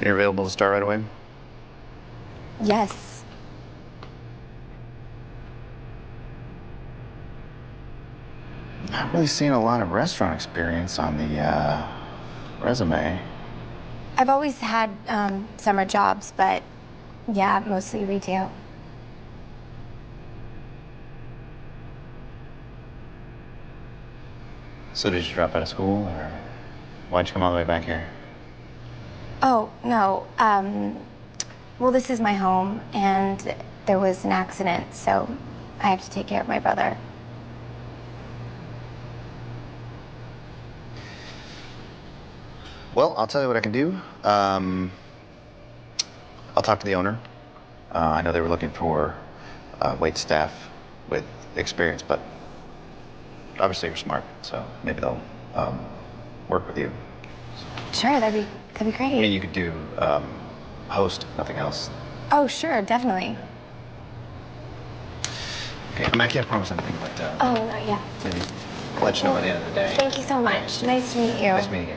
You're available to start right away? Yes. Not really seeing a lot of restaurant experience on the resume. I've always had summer jobs, but yeah, mostly retail. So did you drop out of school, or why'd you come all the way back here? Oh, no. Well, this is my home, and there was an accident, so I have to take care of my brother. Well, I'll tell you what I can do. I'll talk to the owner. I know they were looking for wait staff with experience, but obviously you're smart, so maybe they'll work with you. Sure, that'd be great. I mean, you could do host, nothing else. Oh, sure, definitely. Okay, I mean, I can't promise anything, but oh, no, yeah. Maybe I'll let you know by the end of the day. Thank you so much. Yeah. Nice to meet you. Nice meeting you.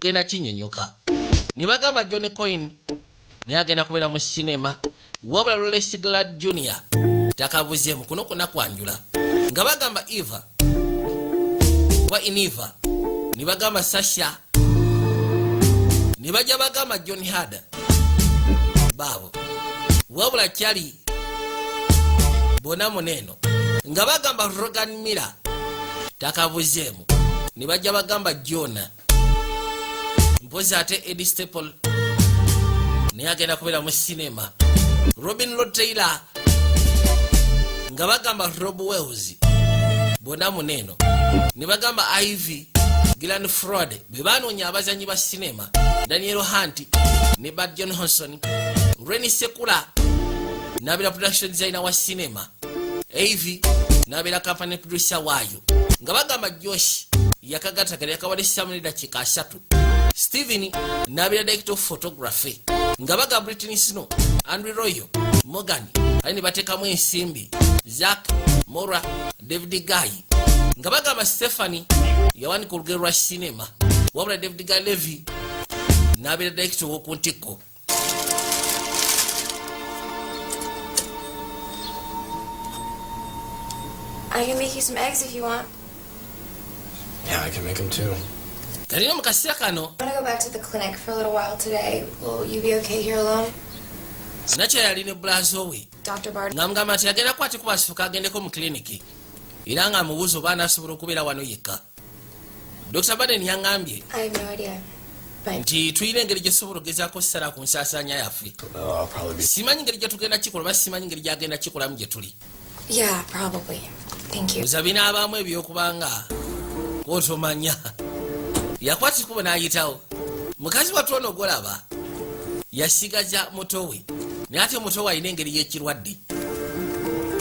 Genda kinyonyoka ne bagamba John Coyne naye agenda kubeera mu sinema, wabula Lawrence Glad Jr. takabuzeemu kuno konna kwanjula. Nga bagamba Eva oba Iniva, ne bagamba Sasha, ne bajja bagamba John Hada baabo, wabula Charlie bonna muneeno. Nga bagamba Rogan Miller takabuzeemu, ne bajja bagamba Jonah mpozi ate Eddie Staple naye agenda kubeera mu sinema. Robin Lord Taylor nga bagamba Rob Wells bonna muneeno, ne bagamba Ivy Gillan Fraud be banoonya abazanyi ba sinema, Daniel Hunt ne Bud Johnson, Renny Sekula n'abeera production designer wa sinema, Ivy n'abeera company producer waayo. Nga bagamba Josh yakagattagala yakawadde Samuel dakiika 3, Steven n'abeera director of photography. Nga bagamba Britney Snow, Andrew Royo, Morgan ali ne bateekamu ensimbi, Zack Mora, David Guy. Nga bagamba Stephanie yawanika olugero lwa sinema, wabula David Guy Levy n'abeera director w'oku ntikko. I can make you some eggs if you want. Yeah, I can make them too. Kalina mu kaseera kano I'm gonna go back to the clinic for a little while today. Will you be okay here alone? Nakyo yali ne bulazo we. Dr. Barden. Ng'amugamba nti agenda kwati kubasuka agendeko mu kiliniki, era ng'amubuuza oba anaasobola okubeera wano yekka. Dr. Baden yaŋŋambye I have no idea. But nti tulina engeri gye tusobola okugezaako okusala ku nsaasaanya yaffe. I'll probably be Simanyi ngeri gye tugenda kikola oba simanyi ngeri gy'agenda kikolamu gye tuli. yeah, probably. Thank you. Oza binaabaamu ebyokubanga k'otomanya. Yakwata ekkubo n'ayitawo. Mukazi wattu ono gw'olaba yasigaza muto we, naye ate muto we alina engeri y'ekirwadde.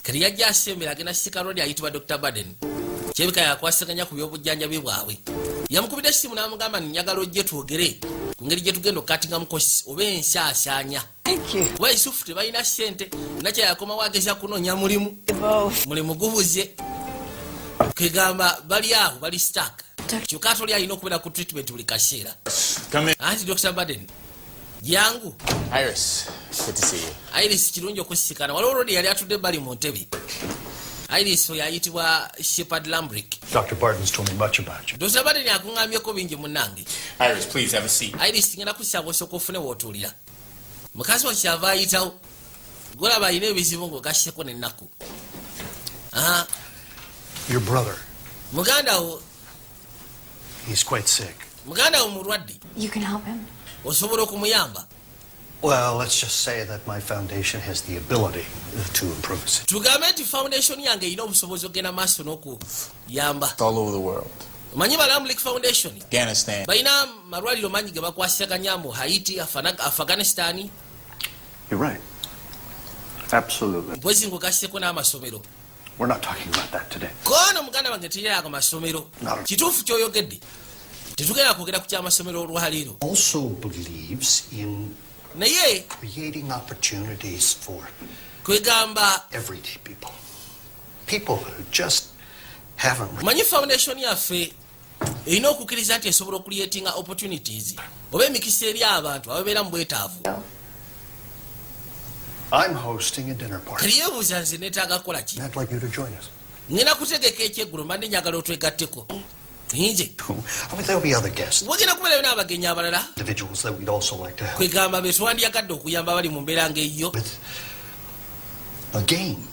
Kati yajja asembera agenda sika lodi ayitibwa Dr. Baden. Kirabika yakwasaganya ku by'obujjanjabi bwabwe. Yamukubidde essimu n'amugamba nti njagala ojje twogere ku ngeri gye tugenda okukatingamu kosi oba ensaasaanya. Kuba Yusufu tebalina ssente, nakyo yakomawo ageza kunoonya mulimu. Mulimu gubuze. Kegamba bali awo bali stuck. Kyokka ate oli alina okubeera ku treatment buli kaseera. Come in. Anti Dr. Baden, jangu. Iris, good to see you. Iris kirungi okusisikana. Waliwo olodi yali atudde ebbali mu ntebe. Iris oyo ayitibwa Shepard Lambrick. Dr. Barton's told me much about you. Dr. Baden akuŋŋambyeko bingi munnange. Iris, please have a seat. Iris ngenda kusaba osooka ofune w'otuulira. Mukazi wa kyava ayitawo. Gw'olaba alina ebizibu ng'ogasseko n'ennaku. Aha, Your brother, muganda wo, he's quite sick. muganda wo mulwadde. You can help him. Osobola okumuyamba. Well, let's just say that my foundation has the ability to improve his Tugambe nti foundation yange erina obusobozi okugenda maaso n'okuyamba. All over the world. Omanyi ba Lambrick Foundation Afghanistan. balina malwaliro mangi ge bakwasaganya mu Haiti, Afghanistan, You're right. Absolutely. mpozi ng'ogasseko n'amasomero. We're not talking about that today. Kono muganda wange teryago masomero. No. Kituufu ky'oyogedde. Tetugenda kwogera ku ky'amasomero olwaleero. Also believes in Naye Creating opportunities for kwegamba everyday people. People who just haven't manyi foundation yaffe erina okukkiriza nti esobola okucreatinga opportunities oba emikisa eri abantu ababeera mu bwetaavu. I'm hosting a dinner party. Kati yeebuuza, nze neetaaga kukola ki? I'd like you to join us. Ngenda kutegeka ekyeggulo, mbadde njagala otwegatteko nje. I mean, there'll be other guests, Wagenda kubeerayo n'abagenyi abalala, individuals that we'd also like to help kwegamba be twandyagadde okuyamba bali mu mbeera ng'eyo. with a game.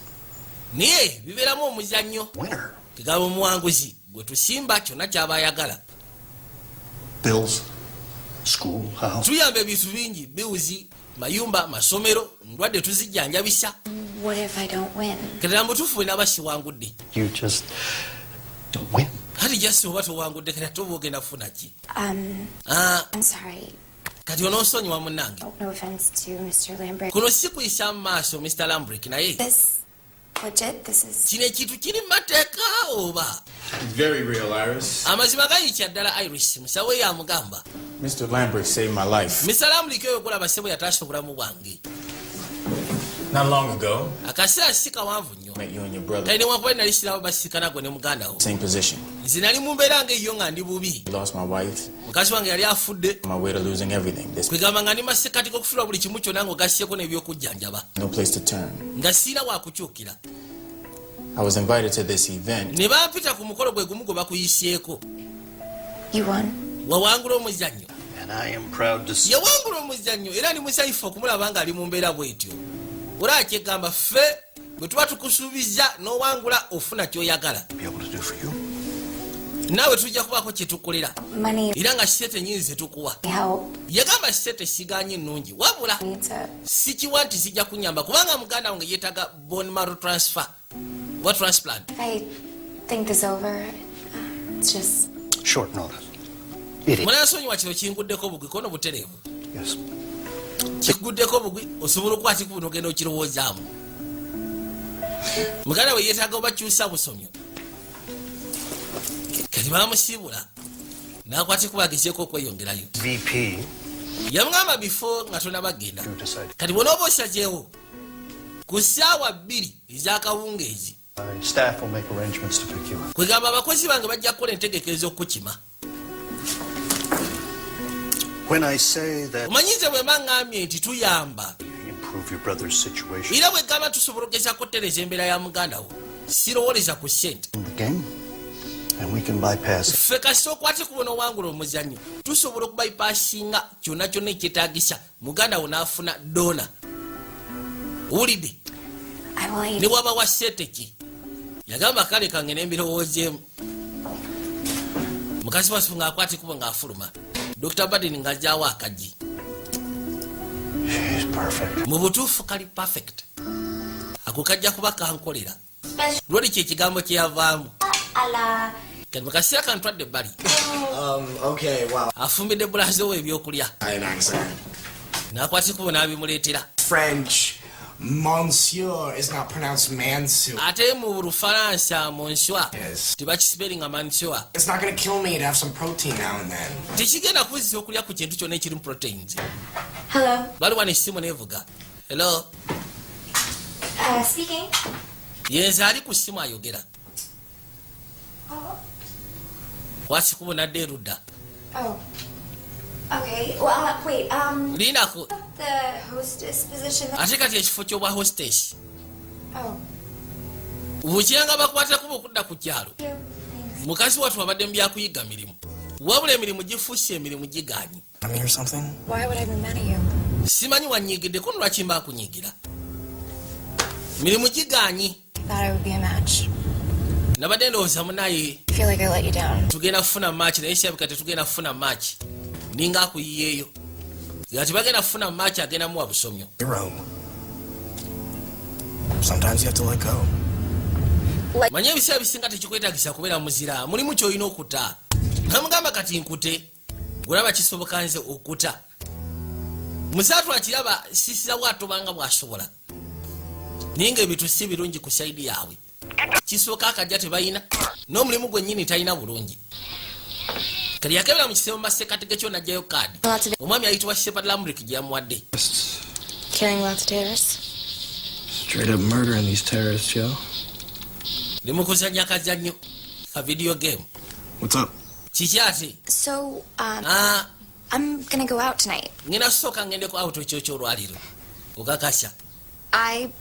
Naye bibeeramu omuzannyo. Winner. Kegamba omuwanguzi gwe tusimba kyonna kyaba ayagala. Bills, school, house. Tuyamba ebintu bingi, bills, mayumba, masomero, ndwadde tuzijjanjabisa. What if I don't win? Ketera mutuufu bwe naba siwangudde? You just don't win. Kati just oba towangudde, kati ate oba ogenda kufuna ki? Ah, I'm sorry. Kati onoosonyiwa munnange. Oh, no offense to Mr. Lambert. Kuno si kuyisa mu maaso Mr. Lambrick, naye This legit? This is kino ekintu kiri mu mateeka oba? Very real, Iris. Amazima gayikya ddala, Iris, musawo we yamugamba. Mr. Lambert saved my life. Mr. Lambrick oyo golaba sebo yataasa obulamu bwange. Not long ago, Akaseera si kawanvu nnyo, met you and your brother. kali newankubadde nali siraba basisikana gwe ne muganda wo. Same position. Nze nali mu mbeera ng'eyo nga ndi bubi. Lost my wife. Mukazi wange yali afudde. On my way to losing everything. There's Kwegamba nga ndi masekati g'okufiirwa buli kimu kyonna ng'ogassieko n'ebyokujjanjaba, no place to turn. nga siina wakukyukira. I was invited to this event. Ne bampita ku mukolo gwe gumu gwe bakuyiseeko. You won. Wawangula omuzannyo. And I am proud to say Yawangula omuzannyo era ndi musanyufu okumulaba ng'ali mu mbeera bw'etyo. Era akyegamba ffe bwe tuba tukusuubiza n'owangula ofuna ky'oyagala. be able to do for you. Naawe tujja kubaako kye tukolera. Money Era nga sente nyingi zetukuwa. help Yagamba sente siganye nnungi, wabula needs a sikiwa nti zijja kunyamba kubanga muganda wange yeetaaga bone marrow transfer oba transplant. If I think this over, it's just Short notice. It is. Munansonyiwa, kino kinguddeko bugwi kono butereevu. Yes. Kiguddeko bugwi, osobola okukwata kubu nogenda okirowoozaamu. Muganda we yeetaaga obakyusa busomyo. Kati bamusiibula nakwata kuba agezeeko okweyongerayo. VP, Yamugamba before nga tonabagenda, you decide. kati bwonooba osazeewo ku ssaawa 2 ez'akawungeezi, My staff will make arrangements to pick you up. Kwegamba abakozi bange bajja kukola entegeka ez'okukukima. When I say that Omanyize bwe mba ŋŋambye nti tuyamba improve your brother's situation era bwe gamba tusobola okugezaako otereeza embeera ya muganda wo, sirowoleza ku ssente. in the game, and we can bypass Ffe kasita okwate kubona owangula omuzannyo, tusobola okubypassinga kyonna kyonna ekyetaagisa muganda wo n'afuna donor. Owulidde? I will Ne waba wa ssente ki? Yagamba kale kange n'embirowoozeemu. Mukazi wasifu ng'akwata ekubo ng'afuluma, Dr. Baden ng'ajjawo akaggi. She's perfect. Mu butuufu kali perfect, ako kajja kuba kankolera. Lwoli kyekigambo kyeyavaamu. Kati mukaseera kantwadde ebbali, Okay, wow. afumbidde bulazo we ebyokulya, An accent. n'akwata ekubo n'abimuleetera. French, monsieur is not pronounced mansu. Ate mu Lufalansa monsieur Yes. tebakisipelinga mansoa. It's not gonna kill me to have some protein now and then. Tekigenda kuzza okulya ku kintu kyonna ekirimu proteins. Hello. Bali wano, essimu neevuga. Hello? Speaking. Yenze ali ku ssimu ayogera. Oh. Kwasikubo nadda erudda. Oh. Okay. Well, wait. Lindako. The hostess position. Ate kati ekifo ky'obwa hostess, Oh. bukyanga bakwatakuba okudda ku kyalo, Thank you. Thanks. mukazi wattu abadde mu byakuyiga mirimu, wabula emirimu gifuuse emirimu giganye. I me or something? Why would I be mad at you? Simanyi wanyigiddeko, lwaki mba nkunyigira? Mirimu giganye. I thought I would be a match. Nabadde ndowooza munaye I feel like I let you down. tugenda kufuna match, naye kirabika tetugenda kufuna match. Ninga akuyiyeeyo nga tebagenda kufuna match, agenda muwa busomyo. Your own. Sometimes you have to let go. Manye ebiseera bisinga tekikwetagisa kubeera muzira, mulimu kyolina okuta. Namugamba kati nkute gulaba kisoboka nze okuta musaatu akiraba sisira bwatobanga bwasobola, naye nga ebintu si birungi ku side yaabwe. Kisooka akajja tebalina n'omulimu gwennyini talina bulungi. Kati yakebera mu kisebo masekati gekyo najjayo kaadi Lots of omwami ayitibwa Shepard Lambrick gye yamuwadde. Killing lots of terrorists. Straight up murdering these terrorists, yo. Ndi mu kuzannya akazannyo ka video game. What's up? Kiki ate? So, Ah, I'm gonna go out tonight. Ngenda kusooka ngendeko out ekyo kyolwaliro okakasa. I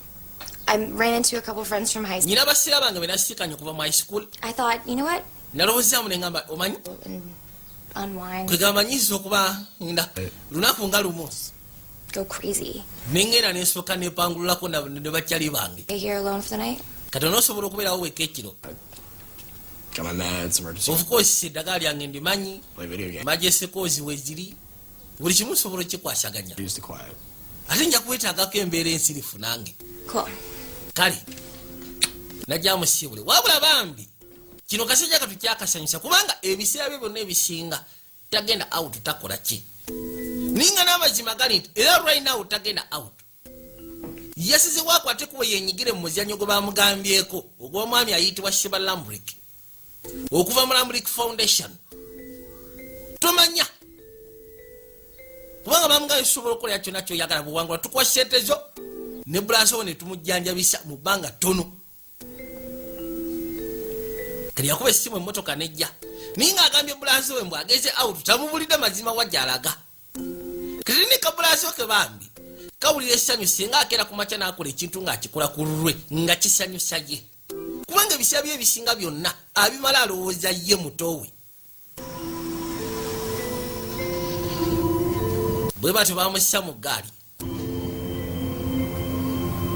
ran into a couple friends from high school. Nyina basira bange be nasiikanye okuva mu high school. I thought, you know what? Nalowoozaamu ne ngamba, omanyi, And unwind, kwegamba nyiza okuba nda lunaku nga lumu go crazy. Nengenda nensooka nepangululako ne bakyali bange. Stay here alone for the night. Kati onoosobola okubeerawo weka ekiro? Got my meds, emergency. Of course, eddagala lyange ndimanyi. Play video game. Emergency cause weziri, buli kimu nsobola okikwasaganya. Use the quiet. Ate nja kwetaagako embeera ensirifu nange. Cool. Kale najja musiibule, wabula bambi kino kasajja katu kyakasanyusa kubanga ebiseera bye byonna ebisinga tagenda out, takola ki, ninga n'amazima gali nti era right now tagenda out. Yasizewo akwate kuba yenyigire mu muzannyo gwe bamugambyeko ogw'omwami ayitibwa Shepard Lambrick okuva mu Lambrick Foundation. Tomanya kubanga bamugambye sobola okukolera kyonna kyoyagala, bwewangula tukuwa sente zo ne bulansowo ne tumujjanjabisa mu bbanga ttono. Kati yakuba essimu, emmotoka nejja, naye ng'agambye bulansi we mbw ageze out, tamubulidde mazima wajja alaga. Kati ne kabulansi ke bambi kawulira essanyu singa akeera ku makya n'akola ekintu ng'akikola ku lulwe nga kisanyusa ye, kubanga ebiseera bye ebisinga byonna abimala alowooza ye muto we. Bwe batyo bamussa mu ggaali,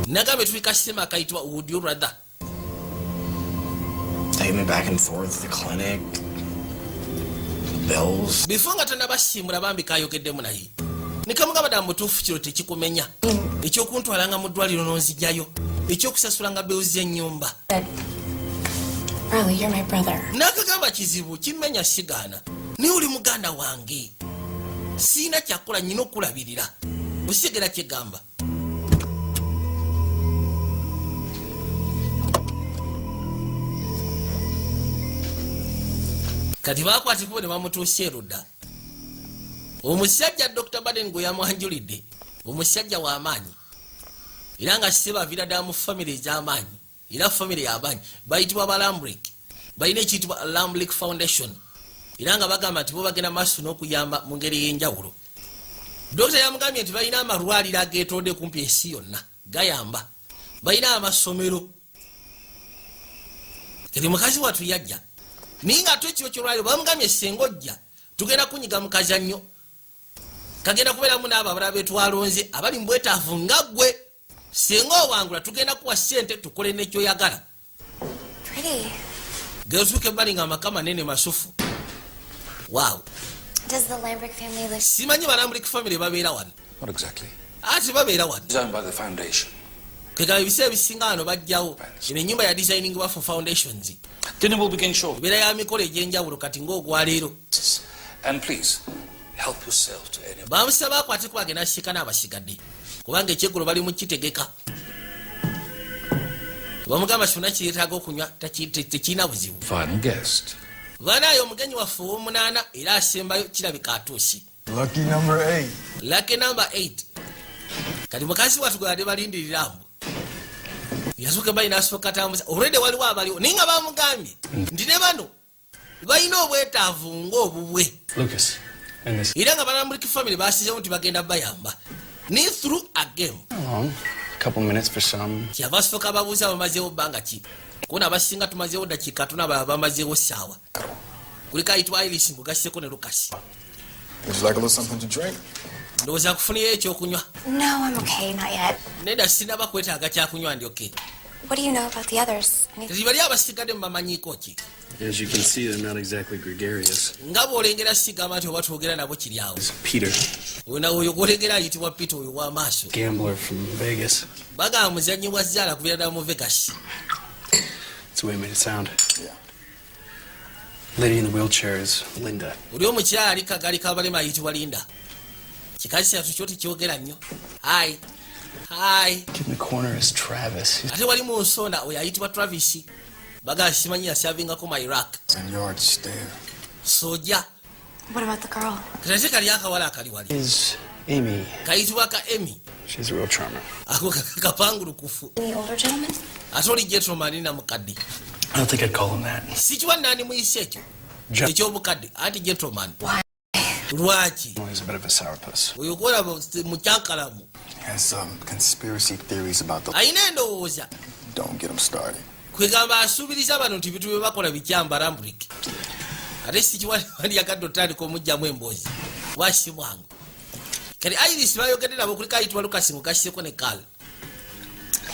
nagambye tuli kasisema akayitibwa Would You Rather. Taking me back and forth to the clinic, the bills. Bifo nga tannabasiimula bambi kayogeddemu naye nekamugamba, ddala mutuufu kiro tekikumenya ekyokuntwalanga mu ddwaliro n'onzijjayo, ekyokusasulanga bills z'ennyumba? But Riley, you're my brother. Nakagamba kizibu kimmenya, sigaana, naye oli muganda wange, siina kyakola, nyina okulabirira osigera kyegamba. Kati bakwatikubo ne bamutuusa erudda. Omusajja Dr Baden gwe yamwanjulidde omusajja w'amaanyi era nga si baviira ddala mu famire ez'amaanyi, era famire y'amaanyi bayitibwa Balambrick, balina ekiyitibwa Lambrick Foundation, era nga bagamba nti bo bagenda maaso n'okuyamba mu ngeri ey'enjawulo. Dokita yamugambye nti balina amalwaliro ageetolodde kumpi ensi yonna gayamba, balina amasomero. Kati mukazi wattu yajja, naye nga ate ekiro kyolwaliro bamugambye, senga ojja tugenda kunyiga mu kazannyo kagenda kubeeramu n'abo abalala betwalonze abali mu bwetaavu nga ggwe, singa owangula tugenda kuwa ssente tukole nekyoyagala. Pretty. Geotuuka ebbali nga amaka manene masufu, waaw. Does the Lambrick family live? Simanyi Balambrick family babeera wano? Not exactly. Ati babeera wano. It's owned by the foundation. Kegaba ebiseera ebisinga wano bajjawo eno ennyumba ya designingibwa for foundations. Dinner will begin shortly. Ebeera ya mikolo egy'enjawulo kati ng'ogwaleero. And please, help yourself to any. Bamusaba akwate kuba agenda asiika n'abasigadde kubanga ekyeggulo bali mu kitegeka. Bamugamba kyonna kiyeetaaga okunywa tekirina buzibu. Final guest. Banaayo omugenyi waffe ow'omunaana era asembayo kirabika atuuse. Lucky number 8. Lucky number 8. Kati mukazi wattu gwe balindirira mbu yasuuka bali n'asooka tambuza olwedde waliwo abaliwo, naye nga bamugambye nti ne bano balina obwetaavu ng'obubwe. Lucas. And this Era nga Balambrick family basizewo nti bagenda bayamba ni through a game. Long. A couple minutes for some. Kyava asooka babuuza bamazeewo bbanga ki, kubona abasinga tumazeewo dakiika tuna, abalala bamazeewo ssaawa. Kuliko ayitibwa Iris ngugasseko ne Lukasi. Would you like a little something to drink? Ndowooza nkufuniyo ekyokunywa. No, I'm okay. Not yet. Nedda, sinaba kwetaaga kyakunywa, ndyoke. What do you know about the others? Any- Kati bali abasigadde mubamanyiiko ki? As you can see, they're not exactly gregarious. Nga bw'olengera sigamba nti oba twogera nabo kiri awo. It's Peter, Oyo oyo gw'olengera ayitibwa Peter, oyo w'amaaso. gambler from Vegas. Bagamba muzannyi wa zzaala kubeera ddala mu Vegas. That's the way he made it sound. Yeah. Lady in the wheelchair is Linda. Oli omukyala ali kagaali kabalema ayitibwa Linda, kikazi kyatu kyo tekyogera nnyo. Hi, hi. Kid in the corner is Travis. He's Ate wali mu nsonda oyo ayitibwa Travis, bagamba simanyi yasavingako mu Iraq. And yard stare. Soja. What about the girl? Kati kali akawala akali wali Is Amy. Kayitibwa ka Emy. She's a real charmer. Ako kapangulukufu. The older gentleman? Ate oli gentleman na mukadde. I don't think I'd call him that. Sikiwa nani muyise ekyo ekyobukadde anti gentleman. Why? Lwaki? Well, he's a bit of a sourpuss. Oyo gwolaba mukyankalamu. He has some conspiracy theories about the. Alina endowooza. Don't get him started. Kwegamba asuubiriza bano nti bintu bye bakola bikyamba Lambrick, ate sikiwandyagadde otandika omugjamu emboozi wasi bwangu. Kati Iris bayogedde nabo, kuliko ayitibwa Lukasi mugasiseko ne Kal.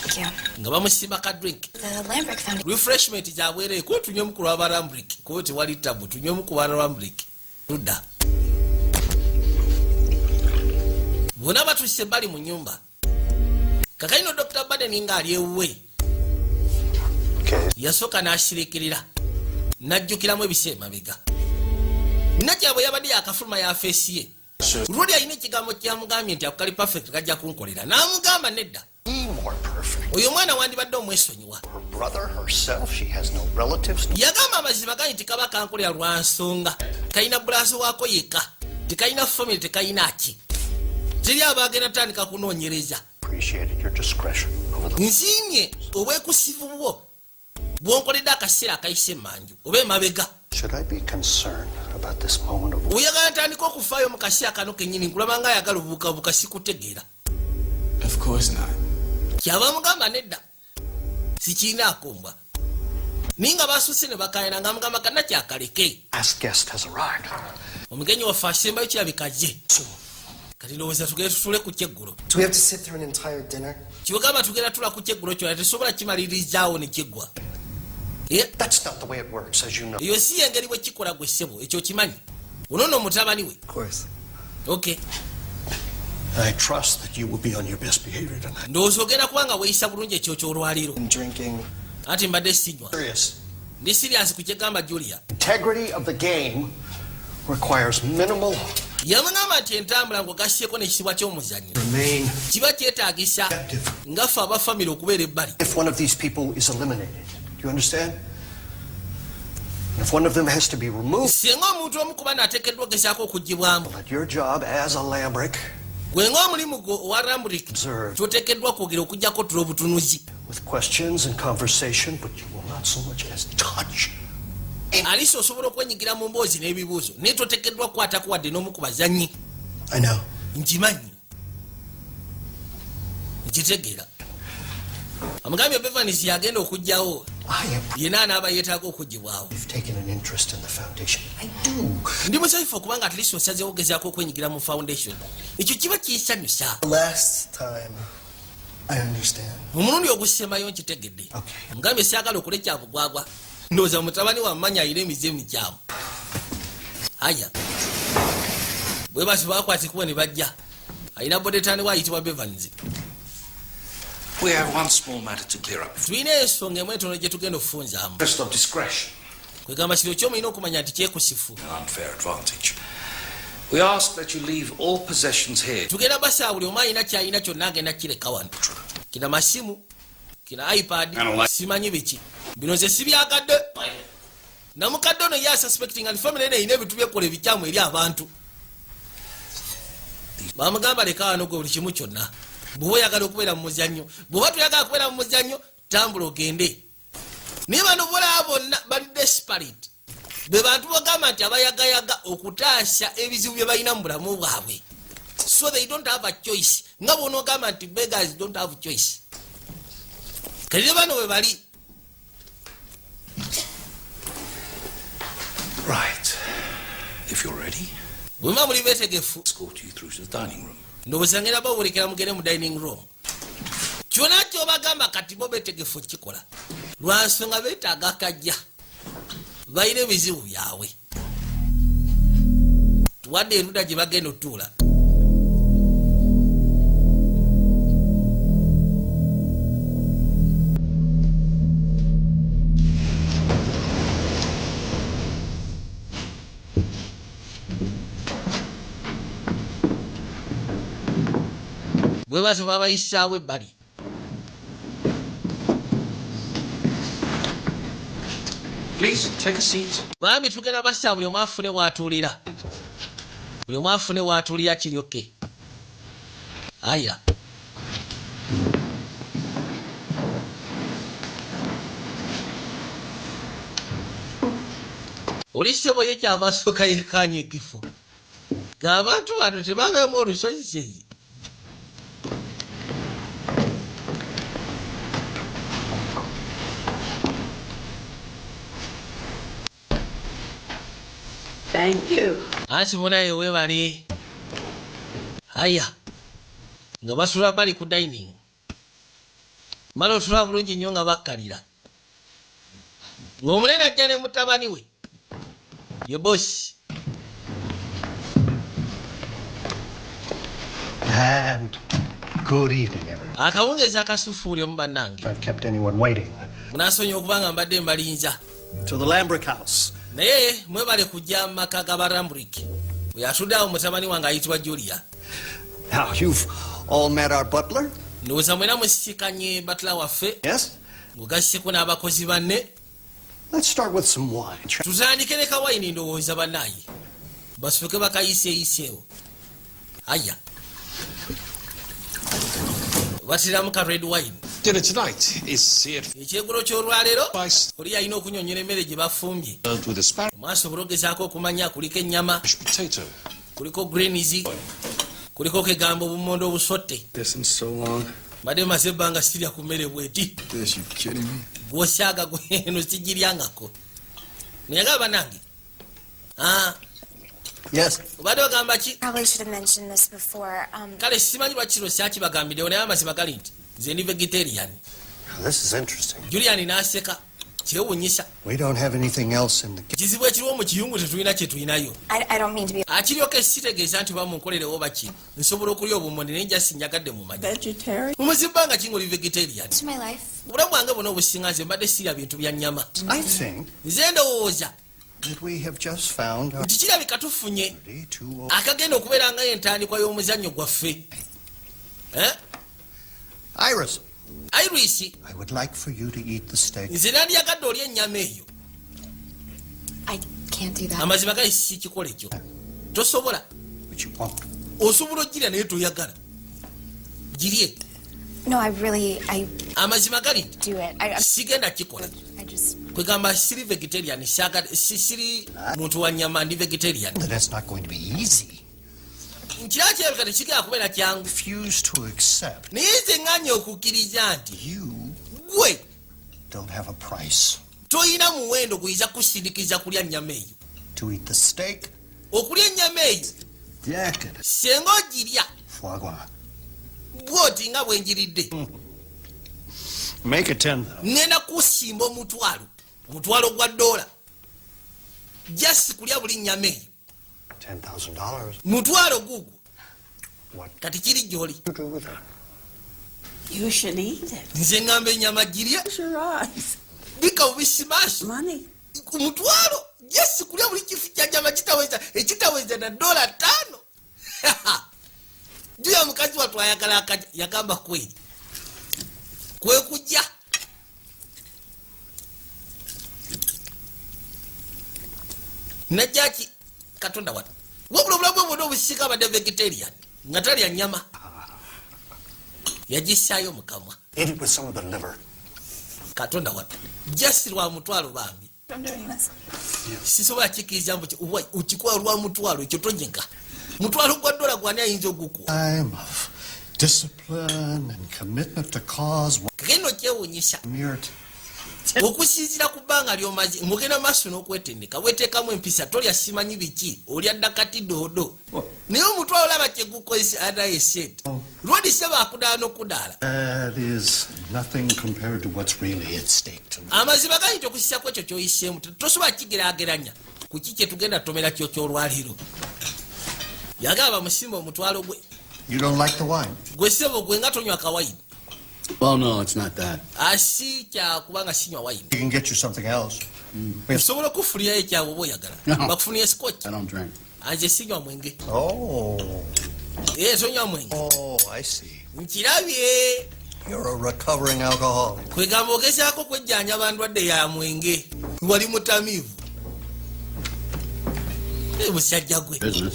Thank you. Nga bamusimba ka drink. The Lambrick Foundation. Refreshment zabwereere kuba tunywemu ku lwaba Lambrick, kuba tewali tabu, tunywemu ku lwa Lambrick ludda. Bonna batuuse bali mu nyumba kakalino. Dr Baden ng'ali ewuwe. Okay. Yasooka n'asirikirira n'ajjukiramu ebiseera emabega nakyabwe yabadde yakafuluma yafeesi ye luli alina ekigambo kyamugambye nti ako kali perfect, kajja kunkolera. N'amugamba nedda. Be more perfect. Oyo omwana wandibadde omwesonyiwa. Her brother, herself, she has no relatives. No. Yagamba amazima gali nti kaba kankolera lwa nsonga kalina brother waako yekka, tekalina family, tekalina ki, teri abagenda tandika kunoonyereza. Appreciated your discretion over the. Nsiimye obwekusivu bwo bwonkoledde akaseera akayise emanju oba emabega. Should I be concerned about this moment of Oyagala ntandika okufaayo mu kaseera kano kennyini? Nkulaba nga ayagala obubukabuka, sikutegeera. Of course not. Kyaba mugamba nedda, sikiinaako mbwa, naye nga basuuse ne bakayana nga mugamba kana kyakaleke. Last guest has arrived? Omugenyi waffe asembayo kirabika gye kati ndowooza tugende tutule ku kyeggulo. Do we have to sit through an entire dinner? Kibagamba tugenda tula ku kyeggulo kyona, tesobola kimalirizaawo ne kiggwa. Eh, That's not the way it works, as you know. Eyo si yengeri bwe kikola gwe ssebo, ekyo kimanyi ono mutabani we. Of course. Ok. I trust that you will be on your best behavior tonight. Ndowooza ogenda kuba nga weeyisa bulungi ekyo kyolwaliro. And drinking. Anti mbadde sinywa. Serious. Ndi serious ku kyegamba Julia. Integrity of the game requires minimal Yamugamba nti entambula ng'ogassieko n'ekisibwa ky'omuzannyo remain kiba kyetaagisa nga ffe abafamire okubeera ebbali. If one of these people is eliminated. Do you understand? And if one of them has to be removed, Singa omuntu omu kuba naateekeddwa ogezaako okugibwamu, that your job as a Lambrick gwe ng'omulimu gwo owa Lambrick observe kyoteekeddwa kwogera okugjako tula obutunuzi with questions and conversation, but you will not so much as touch. Alisa osobola okwenyigira mu mboozi n'ebibuuzo, naye toteekeddwa kukwatako wadde n'omu ku bazannyi. I know. Nkimanyi, nkitegeera. Amugambye Bevanis yagenda okugjawo I am yena anaaba yeetaaga okugibwawo. You've taken an interest in the foundation. I do. Ndi musanyufu okubanga at least osazeewo ogezaako okwenyigira mu foundation, ekyo kiba kisanyusa. Last time, I understand. Omulundi ogusembayo nkitegedde. Okay. Mugambye syagala okole kyabugwagwa, ndowooza mutabani wamanya ayina emize emikyamu. Aya bwe bati bakwatikuwa ne bajja alina bodetani we ayitibwa Bevans. We have one small matter to clear up. Tulina ensonga emu etono gye tugenda okufunzaamu. First of discretion, Kwegamba kino kyomulina okumanya nti kyekusifu. An unfair advantage. We ask that you leave all possessions here. Tugenda basaa buli omu alina kyalina kyonna agenda kireka wano, kina masimu, kina iPad, simanyi biki bino nze sibyagadde. Namukadde ono ye asuspecting nti family eno erina ebintu byekola ebikyamu eri abantu. Bamugamba leka wano gwe buli kimu kyonna bw'oba oyagala okubeera mu muzannyo, bw'oba toyagala kubeera mu muzannyo tambula ogende. Naye bano bolaba bonna bali desperate, be bantu bogamba nti abayagayaga okutaasa ebizibu bye balina mu bulamu bwabwe, so they don't have a choice, nga bw'onoogamba nti beggars don't have choice. Kati ne bano bwe bali. Right. If you're ready, Bwe muba muli beetegefu, escort you through to the dining room. Ndowooza ngenda bawulekera mugende mu dining room. Kyonna kyobagamba kati bo beetegefu kikola lwansonga beetaaga kajja balina ebizibu byabwe. Tuwadde erudda gye bagenda otuula. Bwe batyo babayisaawo ebbali. Please take a seat. Bambi tugenda bassa buli omu afune watuulira. Buli omu afune waatulira kiryoke. Aya. Oli ssebo ye kyava asooka yekkaanya ekifo. Ng'abantu bano tebabeemu olusozisozi. Thank you. Anti munaye weebale. Aya. Nga basula bali ku dining. Mala otula bulungi nnyo nga bakkalira. Ng'omunene ajja ne mutabani we. Ye boss. And good evening, everyone. Akawungeezi akasufu omu bannange. I've kept anyone waiting. Munaasonyiwa okuba nga mbadde mbalinza. To the Lambrick house. Naye mwebale kujja mu maka ga Balambrick. Bwe atudde awo mutabani wange ayitibwa Julia. Now, you've all met our butler? Ndowooza mwena musisikanye butler waffe. Yes? Ng'ogasseko n'abakozi banne. Let's start with some wine. Tutandike ne kawayini ndowooza bannaaye. Basooke bakayiseeyiseewo. Aya. Batiramu ka red wine. Dinner tonight is seared Ekyegulo ky'olwaleero oli yalina okunyonyola emmere gye bafumbye. with asparagus, Omwaso ogezaako okumanya kuliko ennyama, potato. kuliko greens, kuliko kegamba obumondo obusotte. This in so long. Mbadde maze ebbanga sirya ku mmere bweti. This, you kidding me? Gwosyaga eno sigiryangako. Neyagamba bannange. Ah, Yes. obadde ogamba ki? Probably should have mentioned this before. Kale simanyi lwaki kino syakibagambiddewo naye amazima gali nti nze ndi vegetarian. This is interesting. Julian n'aseka kyewuunyisa. We don't have anything else in the Kizibu ekiriwo mu kiyungu tetulina kye tulinayo. I don't mean to be. Akiryoka sitegeeza nti oba munkolerewo baki nsobola okulya obumonde naye nja sinjagadde mumanya. Vegetarian? Mumaze ebbanga ki ng'oli vegetarian? To my life. Obulamu bwange bwonna obusinga nze mbadde sirya bintu bya nnyama. I think Nze ndowooza that we have just found our nti kirabika tufunye to akagenda okubeera nga entandikwa y'omuzannyo gwaffe. Eh? Iris. Iris, I would like for you to eat the steak. nze nandyagadde olya ennyama eyo. I can't do that. Amazima gali si kikola ekyo. Tosobola. But you won't. Osobola ogirya naye toyagala. Girye. No, I really, I Amazima gali nti do it. sigenda kikola. I just. Kwegamba siri vegetarian, siri muntu wa nnyama, ndi vegetarian. That it's not going to be easy. Nkira kirabika tekigenda kubeera kyangu. Refuse to accept Naye nze ŋŋanye okukkiriza nti you gwe don't have a price toyina muwendo guyinza kusindiikiriza kulya nnyama eyo. to eat the steak. Okulya ennyama eyo Decadent singa ogirya foie gras. bw'oti nga bwe njiridde Make it 10,000. ŋŋenda kusimba omutwalo, omutwalo gwa ddoola just kulya buli nnyama eyo. $10,000. Mutwalo guugwo. What Kati kiri gy'oli. to do with that? You should eat it. Nze ŋŋamba ennyama girye. Close your eyes. Bika bubisi maaso. Money. Ku mutwalo just kulya buli kifu kya nyama kitaweza ekitaweza na $5. Juya mukazi wattu ayagala akaja yagamba kweri kwe kujja. Najja ki katonda wattu wabula obulamu bwe bwonna obusika abadde vegetarian nga talya nnyama yagissaayo mu kamwa. Eat it with some of the liver. Katonda wattu just lwa mutwalo bambi. I'm doing this. Sisobola kikkiriza mbu okikola lwa mutwalo ekyo tonyega. Mutwalo gwa dola gwani ayinza ogukuwa? Time of discipline and commitment to cause. Kagenda okyewuunyisa. Mere Okusinziira ku bbanga ly'omaze ng'ogenda maaso n'okwetendeka weteekamu empisa tolya simanyi biki olya ddakati doodo naye omutwalo olaba kye gukozesa anaye sente lwodi seba akudaala n'okudaala. That is nothing compared to what's really at stake tonight. Amazima gayinza okusisa ku ekyo ky'oyiseemu tosobola kigeraageranya ku ki kye tugenda tomera kyo ky'olwaliro. Yagamba musimba omutwalo gwe. You don't like the wine? Gwe ssebo gwe nga tonywa kawayini. Well, no, it's not that. Asi kyakubanga sinywa wayini. We can get you something else. Osobola okufunirayo ekyabwe oba oyagala. No. Bakufunire scotch. I don't drink. Anze sinywa mwenge. Oh. Ee tonywa mwenge. Oh, I see. Nkirabye. You're a recovering alcoholic. Kwegamba ogezaako kwejjanjaba ndwadde ya mwenge. Wali mutamiivu. Musajja gwe. Business.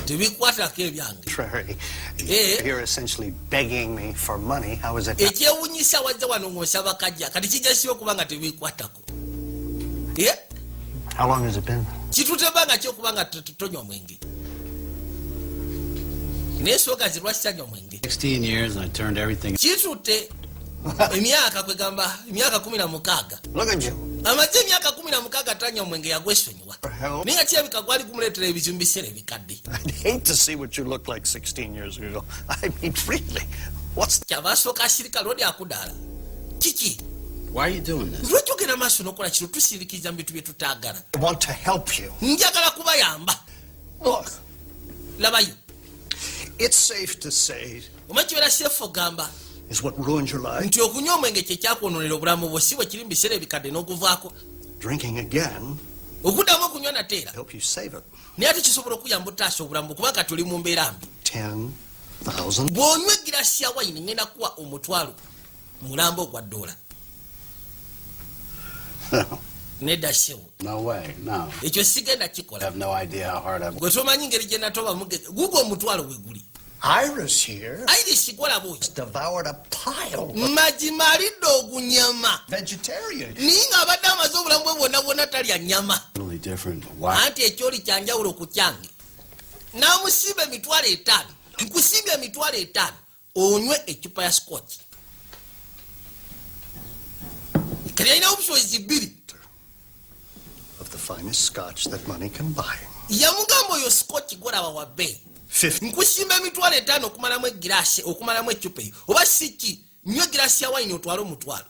Tebikwatako ebyange. Contrary, Eh. you're essentially begging me for money. How is it? Ekyewunyisa, wajja wano ng'osaba kajja, kati kijja si okuba nga tebikwatako. Eh, How long has it been? Kitute ebbanga ki okuba nga tonywa mwenge? Naye sogazi, lwaki tanywa mwenge? 16 years and I turned everything. Kitutte emyaka, kwegamba emyaka 16. Look at you. Amaze emyaka 16 tanywa mwenge, yagwesonyiwa, naye nga kirabika gwali gumuleetera ebizibu mu biseera ebikadde. I'd hate to see what you looked like 16 years ago. I mean, really. What's Kyava asooka asirika lwodi akudaala kiki. Why are you doing this? Lwaki ogenda maaso n'okola kino? Tusirikiriza mu bintu bye tutaagala. I want to help you. Njagala kubayamba. Look, Labayo. it's safe to say Omanyi kibeera safe ogamba is what ruined your life. nti okunywa omwenge kyekyakwononera obulamu bwo, si bwe kiri mu biseera ebikadde n'oguvaako? Drinking again Okuddamu okunywa nateera help you save it. naye ate kisobola okuyamba otaasa obulamu bwo, kubanga tuli mu mbeera mbi. 10,000. Bw'onywa egirasi ya wayini, ngenda kuwa omutwalo mulamba ogwa ddoola. No. Nedda ssebo. No way. No. Ekyo sigenda I kikola. have no idea how hard I've. Gwe tomanyi ngeri gye natoba guga omutwalo we guli. Iris here Iris gwolaba oyo devoured a pile of mazima alidde ogunyama. vegetarian. Naye ng'abadde amaze obulamu bwe bwonna bwonna talya nyama. Totally different. Why? Anti ekyoli kyanjawulo ku kyange. N'amusimba 50,000. Nkusimbye 50,000 onywe ecupa ya scotch. Kati alina obusobozi bbiri. Of the finest scotch that money can buy. Yamugamba oyo scotch gwolaba wa bbeeyi. 50 Nkusimba 50,000 okumalamu egirasi, okumalamu ecupa eyo, oba siki nywa egirasi ya wayini otwale omutwalo.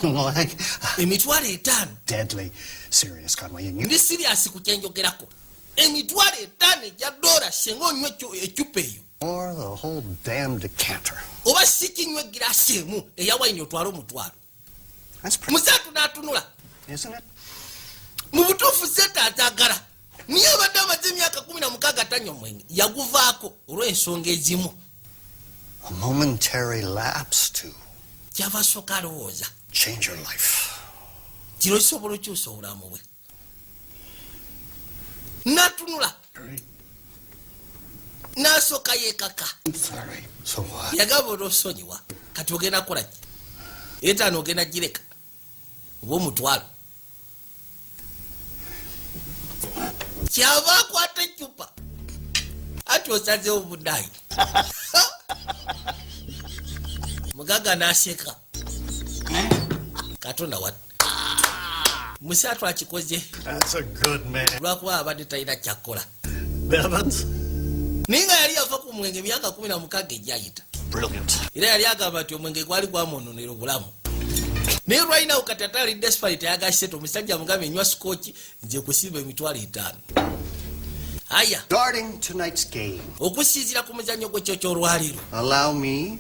Like 50,000. deadly serious, Conway. And you Ndi serious ku kyenjogerako. 50,000 egya dola singa onywa ecupa eyo or the whole damn decanter. oba sikinywa egirasi emu eya wayini otwale omutwalo. That's pretty, Musaatu n'atunula. isn't it? Mu butuufu sente azagala, niye abadde amaze emyaka 16 tanywa mwenge, yaguvaako olw'ensonga ezimu. A momentary lapse to Kyava asooka alowooza change your life. kino kisobola okyusa obulamu bwe. N'atunula n'asooka yeekaka. Sorry. So what? Yagamba olwosonyiwa, kati ogenda kukola ki? Etaano ogenda gireka oba omutwalo? Kyava akwata ecupa anti osazeewo bunayi. Mugaga n'aseka. Katonda wa musaatu akikoze. That's a good man. Lwakuba abadde talina kyakkola. Bevins? Naye nga yali yava ku mwenge emyaka 16 egyayita. Brilliant. Era yali agamba nti omwenge gwali gwamwononera obulamu, naye lwalinawo kati ate ali desperate, ayagala sente. Omusajja amugambye enywa scotch, nze kusimba 50,000. Aya. Regarding tonight's game, Okusinziira ku muzannyo gwekyo kyolwaliro, allow me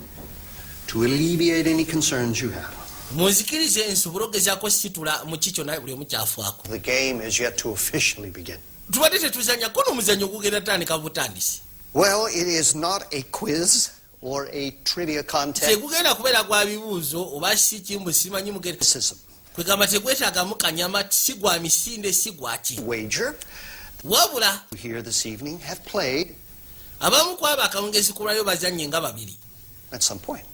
to alleviate any concerns you have. Munzikirize nsobole ogezaako situla mu ki kyonna buli omu kyafaako. The game is yet to officially begin. Tubadde tetuzannyako n'omuzannyo gugenda tandika butandisi. Well, it is not a quiz or a trivia contest. Tegugenda kubeera gwa bibuuzo oba si kimbu simanyi mugenda kwegamba, tegwetaagamu kanyama, si gwa misinde, si gwaki. Wager Wabula here this evening have played abamu ku abo akawungezi kulwayo bazannye nga babiri at some point.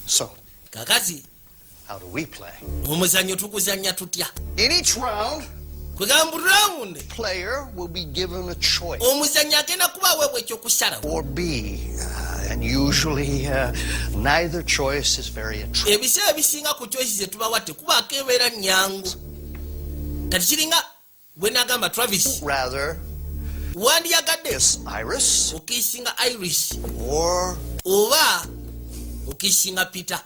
So, Kakati how do we play? omuzannyo tuguzannya tutya? In each round, Kwegamba buli round player will be given a choice omuzannyi agenda kuba aweebwa ekyokusalawo or B, and usually neither choice is very attractive. Ebiseera ebisinga ku choice zetubawa tekubaako ebeera nyangu. Kati kiringa bwe nagamba Travis, Rather, wandiyagadde kiss Iris okisinga Iris or oba okisinga Peter?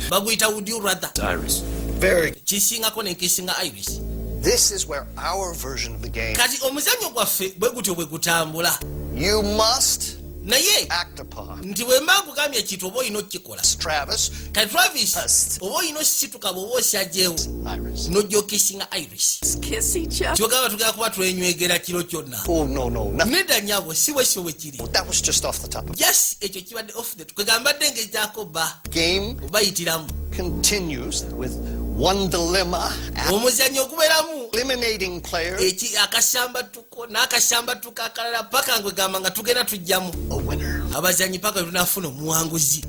Baguyita would you rather. Iris. Very. Kisingako nenkisinga Iris. This is where our version of the game. Kati omuzannyo gwaffe bwe gutyo bwe gutambula. You must Naye act upon. nti bwe mba nkugambye ekintu oba olina okukikola. Travis, Kati Travis, oba olina osituka bw'oba osajjeewo Iris. nojja okisinga Iris. Kiss each other. Kyogamba tugenda kuba twenywegera kiro kyonna? Oh, no, no. Nedda nyabo, si bwe sio bwe kiri. That was just off the top of Just ekyo kibadde off the, kwegamba mbadde ngezaako ba game obayitiramu. continues with One dilemma, Omuzannyo ogubeeramu eliminating players, akasambatuko n'akasambatuko akalala paka ngwegamba nga tugenda tujjamu a winner. abazanyi paka tunafuna omuwanguzi.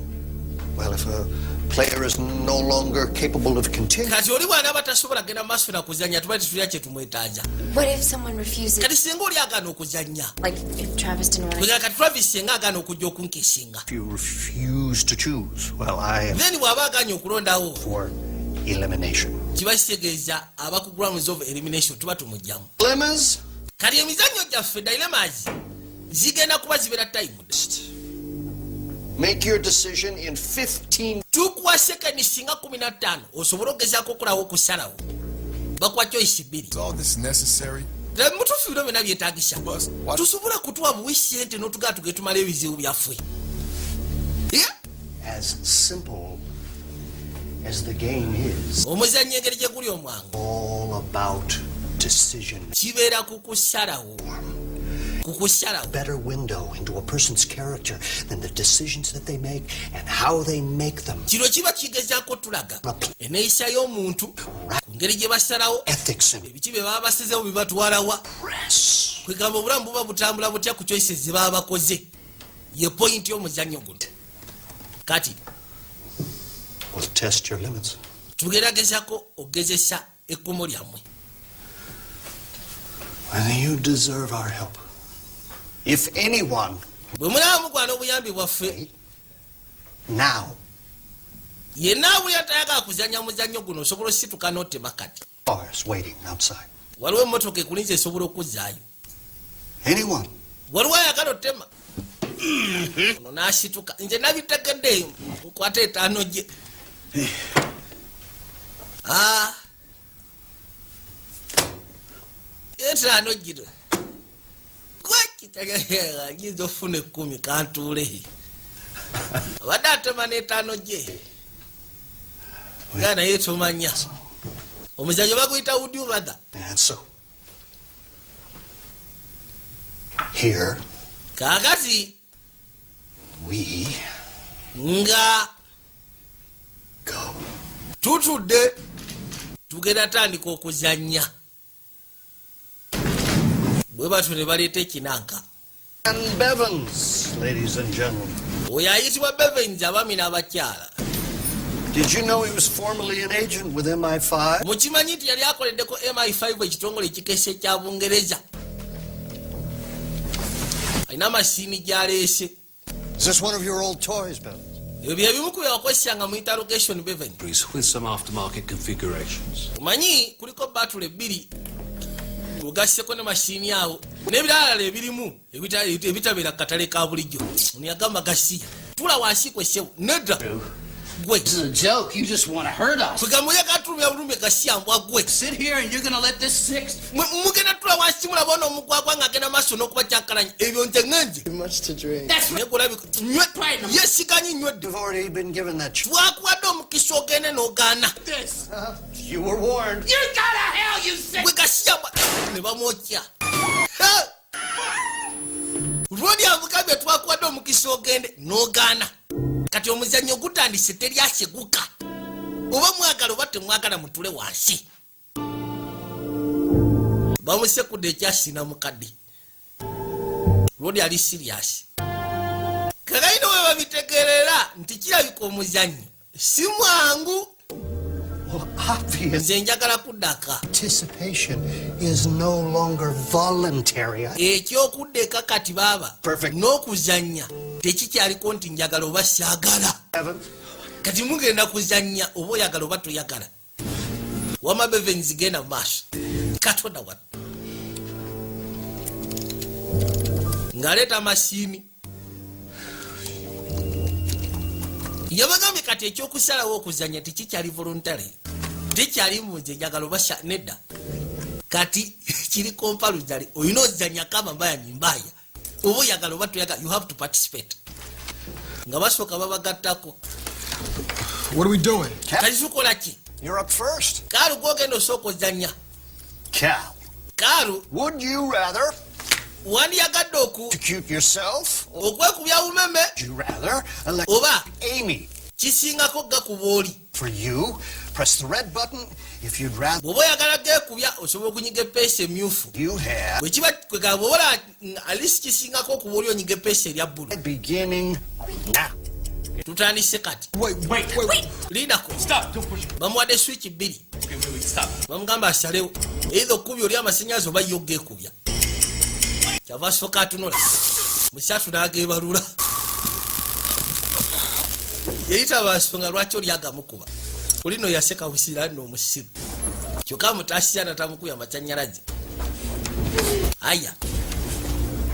Well, if a player is no longer capable of continuing, Kati oli bw'anaaba tasobola genda maaso na kuzannya, tuba tetulina kye tumwetaaza. What if someone refuses? Kati singa oli agaana okuzannya? Like if Travis didn't want to. Kwegamba kati Travis singa agaana okujja okunkesinga? If you refuse to choose, well, I am Then bw'aba agaanye okulondawo, for elimination. kiba kitegeeza aba ku grounds of elimination, tuba tumugjamu. Dilemmas, Kati emizannyo gyaffe, dilemmas, zigenda kuba zibeera timed. Make your decision in 15 Tukuwa sekani singa 15 osobole okugezaako okulawo okusalawo. Bakuwa choice bbiri. Is all this necessary? Mutuufu, bino byonna byetagisa? Tusobola kutuwa buwi sente n'otugaa tuge tumala ebizibu byaffe? Yeah. As simple as the game is, Omuzannyo engeri gye guli omwangu, all about decision. kibeera ku kusalawo, ku kusalawo. Better window into a person's character than the decisions that they make and how they make them. Kino kiba kigezaako tulaga eneeyisa y'omuntu ku ngeri gye basalawo, Ethics and ebiki bye baba basezewo bibatwalawa. Kwegamba obulamu buba butambula butya ku choices ze baba bakoze, ye point y'omuzannyo guno kati. Will test your limits. Tugeragezako okugezesa ekkumo lyammwe. And you deserve our help. If anyone, Bwe mulaba mugwana obuyambi bwaffe. Now, Yenna abulya tayagala kuzannya muzannyo guno, osobola osituka n'otema kati. Cars waiting outside. Waliwo emmotoka ekulinza esobola okuzzaayo. Anyone. Waliwo ayagala otema ono n'asituka. Nze nabitegedde, nkwata etaano gye. Ah. Etaano gino gwekitanyinza ofuna 10, kantuule. Abadde atema n'etaano gye nga naye tomanya omuzanyo baguyita "Would you rather". And so, here Kaakati we nga go. tutudde tugenda tandika okuzannya. Bwe batyo ne baleeta ekinanka. And Bevins, ladies and gentlemen. Oyo ayitibwa Bevens, abaami n'abakyala. Did you know he was formerly an agent with MI5? Mukimanyi nti yali akoleddeko MI5, ekitongole ekikesa ekya Bungereza? Alina masiini gy'aleese. Is this one of your old toys, Bevins? Ebyo bye bimu ku bye wakozesanga mu interrogation, Beven? With some aftermarket configurations. Omanyi kuliko batule bbiri, ogasseko ne masiini awo n'ebiralala ebirimu ebitabeera ku katale ka bulijjo. Ono yagamba gasiya tula wansi kwesewo nedda gwe. This is a joke. You just want to hurt us. Kwegamba oyagala tulumya bulumi, gasiya mbwa gwe. Sit here and you're going to let this six. Mugenda tula wansi mulaba ono omugwagwa ng'agenda maaso n'okuba kyankalanya ebyo. Nze ŋŋenze. That's Naye golabika nywe yesiganyi nywedde. You've already been given that choice. Twakuwadde omukisa ogende n'ogaana. This. You were warned. You go to hell, you sick. Gwe gasiya mbwa ne bamwokya. Ha! Lwoli avugambye twakuwadde omukisa ogende n'ogaana. Kati omuzannyo gutandise, teryaseguka, oba mwagala oba temwagala, mutule wansi. Bamusekudde ekyasina mukadde. Lwoli ali serious kakayina we babitegerera nti kirabika omuzannyo si mwangu. Well, obvious Nze njagala kuddaka. participation is no longer voluntary. Ekyokudda eka kati baaba Perfect. n'okuzannya tekikyaliko nti njagala oba saagala. Evans. Kati mugenda kuzannya oba oyagala oba toyagala. Wama Bevens, genda mu maaso. Katonda wa ng'aleeta masiini yabagambye kati ekyokusalawo okuzannya tekikyali voluntary, tekyali munze njagala oba nedda. Kati kiri compulsory, olina ozannya kama mbaya ni mbaya, oba oyagala oba toyagala, you have to participate. Nga basooka babagattako. What are we doing? Kati tukola ki? You're up first. Kaalu gwogenda osooka ozannya. Cal. Kaalu. Would you rather Wandiyagadde oku execute yourself or okwekubya bumeme would you rather elect oba Amy? kisingako gakuba oli? For you, press the red button. If you'd rather Bw'oba oyagala geekubya, osobola okunyiga epeesa emyufu. you have Bwekiba kwegamba bw'oba alisi kisingako okuba oli onyiga epeesa erya bbulu. Beginning now. Tutandise kati. Wait, wait, wait. Lindako. Stop! Don't push it. Bamuwadde switch bbiri. Okay, wait, wait, stop. Bamugamba asalewo eitha okubya oli amasannyalaze oba yo geekubya. Kyava asooka atunula musatu n'ageebalula, yeyita bansonga lwaki oli agamukuba. Olino yaseka busira nno omusiru, kyokka mutaasira natamukubya amasannyalaze. Aya,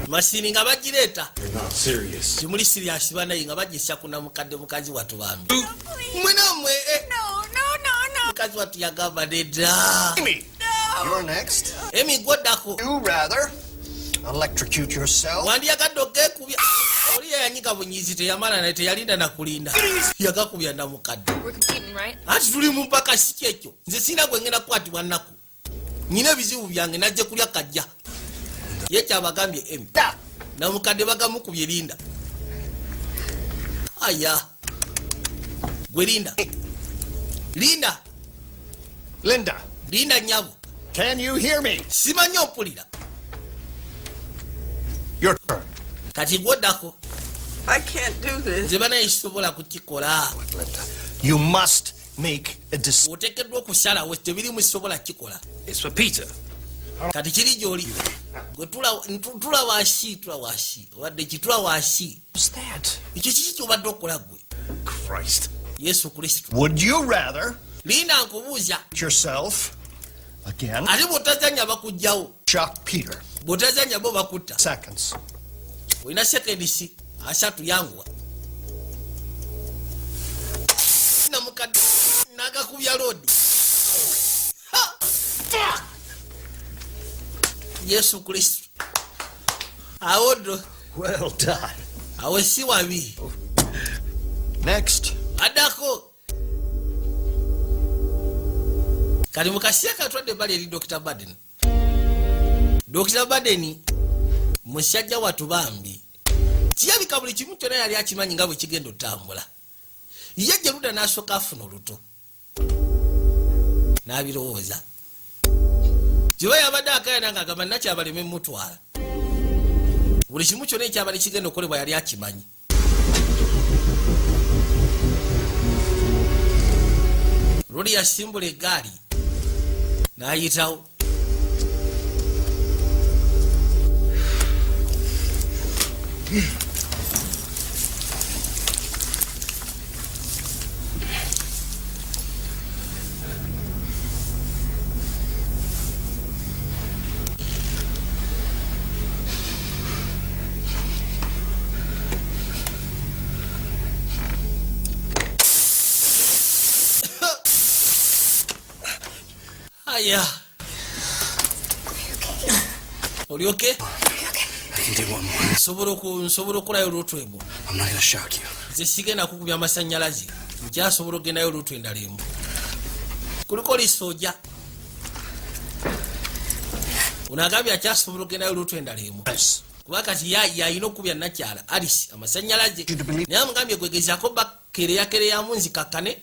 mashini nga bagireeta. You're not serious. Timuli serious banaye, nga bagisa kuna mukadde mukazi wattu bambi mwenamwe. Mukazi wattu yagamba nedda. Amy, you're next. Amy, gwoddako. You rather electrocute yourself? Wandiyagadde ogeekubya? Oli yayanyiga bunyizi, teyamala naye, teyalinda nakulinda, yagakubya namukadde. We're competing, right? Anti tuli mu mpaka, si kyekyo? Nze sirina gwe ngenda kukwatibwa nnaku, nyina ebizibu byange, najje kulya kajja. Ye kyabagambye Emy namukadde bagamukubye. Linda, aya, gwe linda, linda. Linda, Linda nyabo. Can you hear me? Simanyi ompulira? Your turn. Kati gwoddako. I can't do this. Nze banaye sisobola kukikola. Linda, you must make a decision. Oteekeddwa okusalawo, tebirimu, sisobola kikola. It's for Peter. Kati kiri gyoli gwe, tula wasi, tula wasi, obadde kitula wasi. What's that? Ekyo kiki kyobadde okola gwe? Christ. Yesu Kristo. Would you rather Linda, nkubuuza. yourself again? Ate bw'otazanya bakugjawo. Shock Peter. Bw'otazanya bo bakutta. Seconds. Olina seconds 30, yanguwa. Namukadde nagakubya loodi. Ha! Fuck! Yesu Kristo, awo ddo. Well done. Awo si wabi. Next. Addako. Kati mukaseera katwadde ebbali eri Dr Baden. Dr Baden musajja watu bambi kirabika buli kimu kyonna yali akimanyi nga bwe kigenda otambula. Ye gye ludda n'asooka afuna oluto n'abirowooza kiba yabadde akayana nga agamba nakyabaleme mutwala. Buli kimu kyonna ekyabali kigenda okukolebwa yali akimanyi. Luli yasimbula eggaali n'ayitawo. Aya, oli okay? I can do one more. Nsobola okulayo oluutu emu. I'm not gonna shock you. Nze sigenda kukubya amasannyalaze, nkyasobola okugendayo oluutu endala emu. Kuliko lisooja ono agambye akyasobola okugendayo oluutu endala emu, kuba kati yalina okukubya nakyala Alice amasannyalaze, naye amugambye gwegezaako bakereyakereyamu nzikakkane,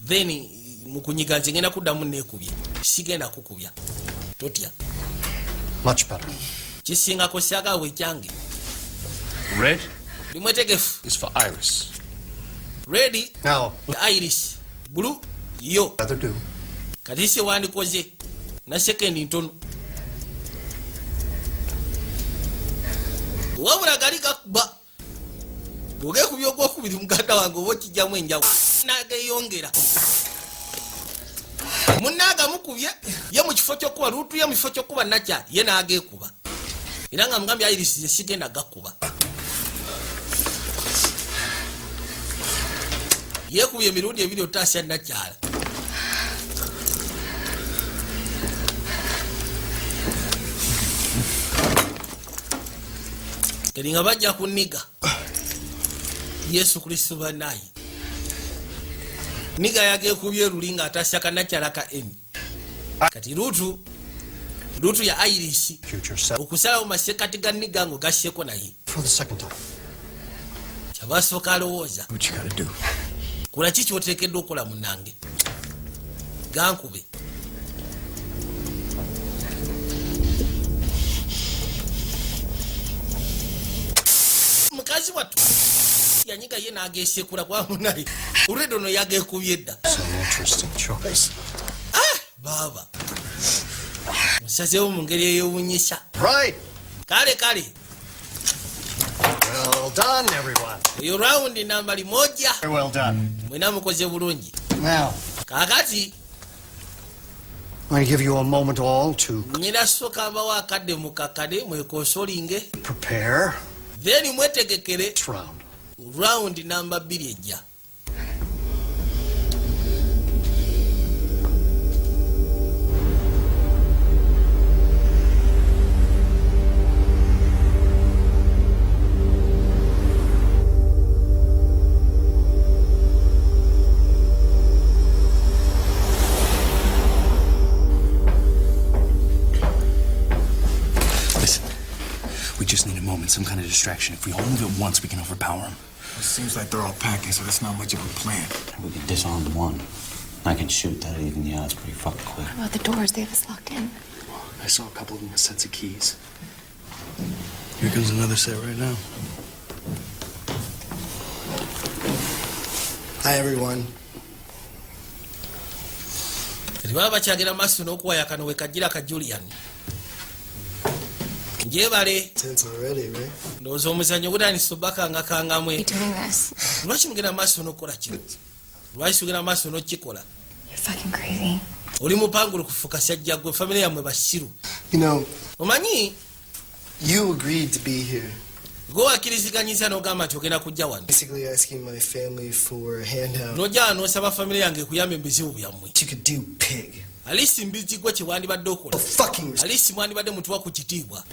then mukunyiga nze ngenda kuddamu neekubye. Sigenda kukubya, totya. Much better. Kisingako, syagala bwekyange. Red Oli mwetegefu? is for Iris. Red Now, Iris, blue yo. rather do. Kati si wandikoze na sekendi ntono, wabula gali gakuba bwogekubya ogwokubiri muganda wange oba okijjamu enjawulo nageyongera munaaga mukubye ye mu kifo kyokuba luutu, ye mu kifo kyokuba nakya ye n'ageekuba, era nga mugambye Iris ze sigenda gakuba. Yeekubye emirundi ebiri otaasya nakyala. Kati nga bajja kuniga Yesu Kristo banaye, niga yagekubye luli nga atasya kanakyala ka Emi. Kati luutu, luutu ya Iris. Shoot yourself Okusalawo masekati ga niga ngo gasseko naye. for the second time. Kyabasooka alowooza. What you gotta do. Kola ki kyoteekeddwa okukola, munnange? Gankube. Mukazi wattu yanyiga ye n'agesekula kwa munaye olwedde ono yagekubye edda. It's an interesting choice. Baaba musazeewo mu ngeri eyewunyisa. Right. Kale kale. Well done, everyone. Eyo round nambali moja. Very well done. Mwena mukoze bulungi. Now, Kaakati I'm going to give you a moment all to nyina soka mbawo akadde mukakkade mwekonsolinge prepare then mwetegekere this round. Round namba 2 ejja. Listen, we just need a moment, some kind of distraction. If we all move at once, we can overpower them. It seems like they're all packing, so that's not much of a plan. We could disarm one. I can shoot that even the odds pretty fucking quick. What about the doors? They have us locked in. I saw a couple of them with sets of keys. Here comes another set right now. Hi, everyone. Kati baba bakyagenda maaso n'okuwaya kano wekajjira ka Julian njebale. Tense already, right? Ndowooza omuzannyo gutandise obbakangakangamwe. Doing this. Lwaki mugenda maaso n'okukola kino? Lwaki tugenda maaso n'okukikola? You're fucking crazy. Oli mupangulukufu kasajja gwe, famire yammwe basiru. You know, Omanyi, you agreed to be here. Gwe wakkiriziganyiza n'ogamba nti ogenda kujja wano. Basically asking my family for a handout. N'ojja wano n'osaba famire yange ekuyamba ebizibu byammwe. You could do, pig. Alisi mbizi gwe, kyewandibadde okola. Fucking Alisi mwandibadde mutuwa ku kitiibwa.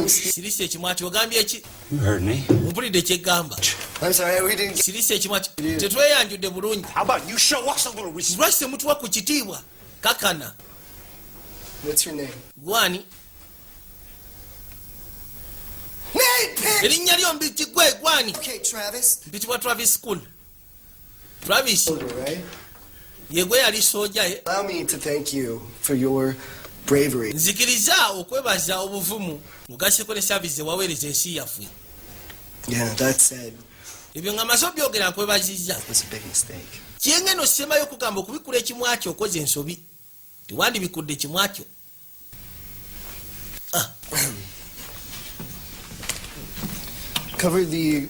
Sirisi ekimwati ogambye eki? You heard me. Mpulidde kyeggamba. I'm sorry, we didn't get Sirisi ekimwati tetweyanjudde bulungi. How about you show us a little respect? Lwaki temutuwa ku kitiibwa? Kakana. What's your name? Gwani? Nate Pig! Erinnya lyo mbiki gwe gwani? Okay, Travis. Mpitibwa Travis School, Travis. Soldier, right? Yegwe yali sooja ye. Allow me to thank you for your bravery. Nzikiriza okwebaza obuvumu mugaseko ne service ewaweereza ensi yaffe. Yeah, that said, Ebyo nga maze obyogera nkwebazizza. it was a big mistake. Kyengeno semayo okugamba okubikula ekimwa kyo okoze ensobi, tewandibikudde ekimwa kyo. Cover the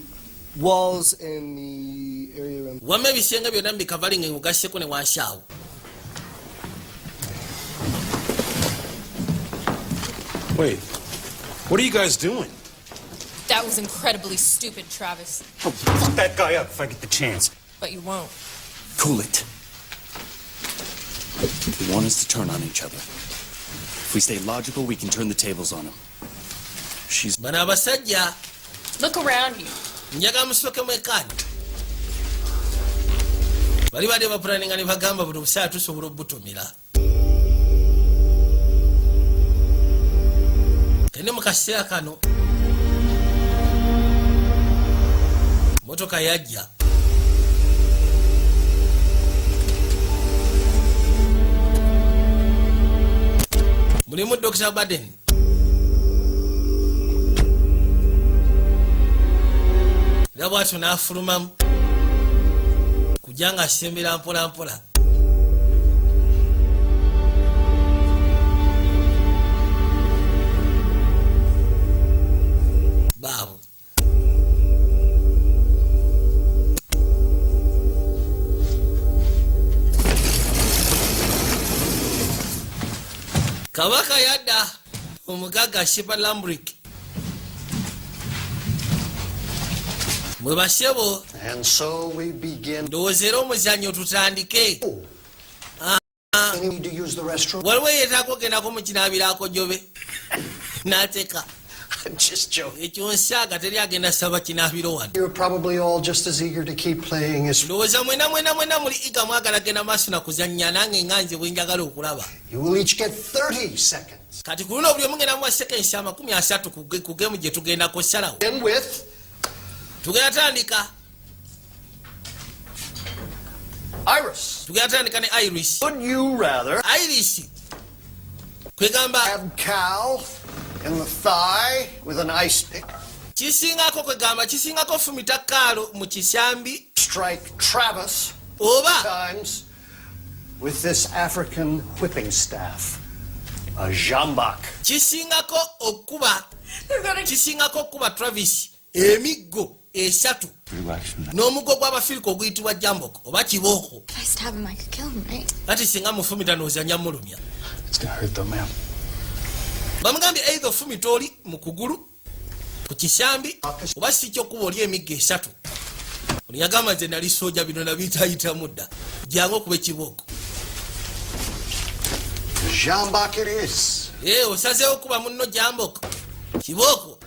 walls and the area around. Wamma ebisenge byonna mubikavalinge mugasseko ne wansi awo. Wait, what are you guys doing? That was incredibly stupid, Travis. I'll fuck that guy up if I get the chance. But you won't. Cool it. They want us to turn on each other. If we stay logical, we can turn the tables on them. She's Bano abasajja. Look around you. Njagala musooke mwekaani. Bali badde bapulaninga ne bagamba buli obusaala tusobola obutumira kende. Mu kaseera kano motoka yajja. Mulimu Dr Baden. Era bwatyo n'afulumamu kujja nga asembera mpola mpola. Baabo kabaka yadda omugagga Shipa Lambrick mwe basebo. And so we begin. Ndowooza era omuzannyo tutandike. Any need to use the restroom? Waliwo yeetaaga ogendako mu kinaabiraako jobe n'ateka. I'm just joking. Ekyo nsaaga, teri agenda saba kinaabiro wano. You're probably all just as eager to keep playing as Ndowooza mwena mwena mwena muli iga mwagala genda maaso na kuzannya nange nga nze bwe njagala okulaba. You will each get 30 seconds. Kati ku luno buli omu ngenda muwa seconds 30 ku game gye tugendako salawo. Begin with Tugenda tandika. Iris. Tugenda tandika ne Iris. Would you rather Iris kwegamba have Cal in the thigh with an ice pick, kisingako, kwegamba kisingako fumita Kaalo mu kisambi, strike Travis oba times with this African whipping staff, a jambak? Kisingako okuba, kisingako okuba Travis emiggo esatu Relax from that. N'omuggo gw'Abafirika oguyitibwa jambok oba kibooko. If I stab him, I could kill him, right? Ati singa mufumita noozanya mulumya. It's gonna hurt though, man. Bamugambye either ofumita oli mu kugulu ku kisambi oba si kyokuba oli emiggo esatu. Ono yagamba, nze nali sooja, bino nabiyitayitamu dda, jangu okuba ekibooko. Jambak it is. Ee, osazeewo okuba munno jambok, kibooko.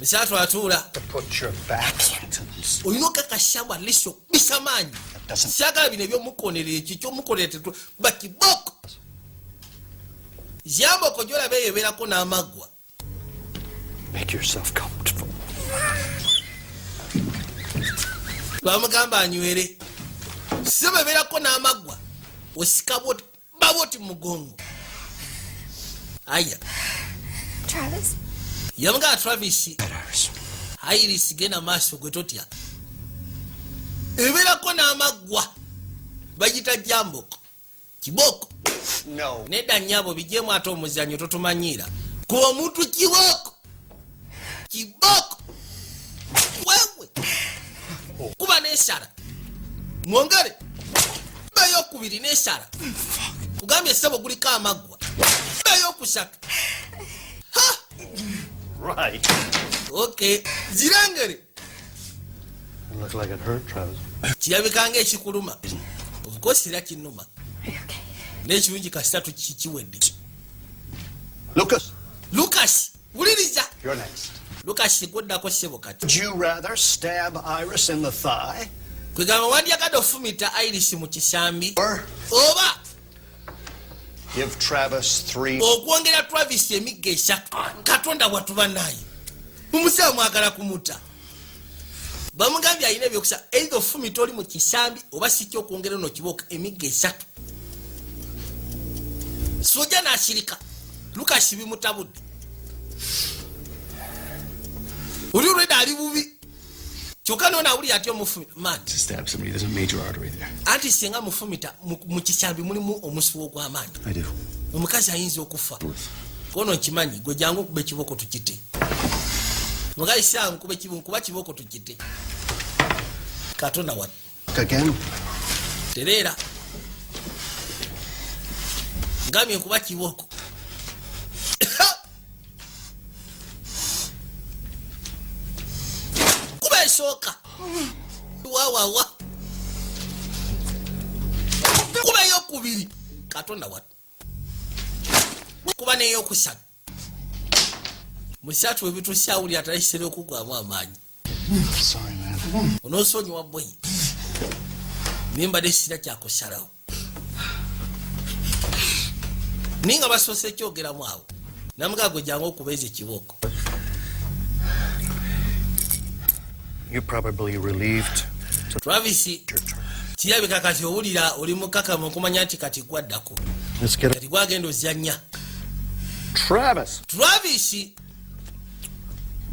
Musatu atuula. To put your back into this. Olina okakasyamu at least okubisa maanyi. Syagala bino ebyomukonerera, ekyo ekyomukonerera tetu ba kibooko jamboko gyolaba eyo ebeerako n'amaggwa. Make yourself comfortable. Bamugamba anywere sebo, ebeerako n'amaggwa, osika bwoti babwoti mugongo aya. Travis? Yamugamba, Travis, Iris, genda maaso gwe, totya, ebeerako n'amaggwa, bagita jamboko, kibooko. No. Nedda nnyabo, bijemu ate omuzannyo, totumanyiira kuba omuntu kibooko, kibooko wewe kuba n'esala mwongere eyokubiri n'esala, kugambye essabo guliko amaggwa, eyokusatu. Ha! Right. Ok, zirengere. It looks like it hurt, Travis. Kirabika nga ekikuluma. Of course era kinnuma, n'ekirungi kasita tukikiwedde. Lucas, Lucas, wuliriza. You're next. Lucas, gwoddako ssebo kati. Would you rather stab Iris in the thigh Kwegamba wandyagadde ofumita Iris mu kisambi or oba give Travis three okwongera Travis emigga esatu? Katonda bwatuba naye mumusawo mwagala kumutta. Bamugambye alina ebyokusa, either ofumita oli mu kisambi oba si kyokwongera no kibooko emigga esatu. Soja n'asirika. Lukasi bimutabudde, oli olwedda ali bubi, kyokka noona awulira atya omufumita man. To stab somebody, there's a major artery there. Anti singa mufumita mu kisambi mulimu omusuwa ogw'amaanyi. I do. Omukazi ayinza okufa. Kono nkimanyi gwe, jangu okuba ekiboko tukite. Mukazi saa nkuba nkuba kiboko tukite. Katonda wa again? Tereera, ngambye nkuba kiboko. Kuba esooka, wawawa, kuba eyokubiri, Katonda wa, kuba neyokusatu. Musatu webitusyawulira atalisera okugwamu amaanyi. Sorry, man. Onoosonyiwa boy, naye mbadde sira kyakusalawo, naye nga basoose ekyogeramu awo namugaa gwe jangu okubeeza ekibooko. You're probably relieved to Travis, your turn. Kirabika kati owulira oli mukakamu okumanya nti kati gwaddako. Let's get it. Kati gwagenda ozannya. Travis, Travis,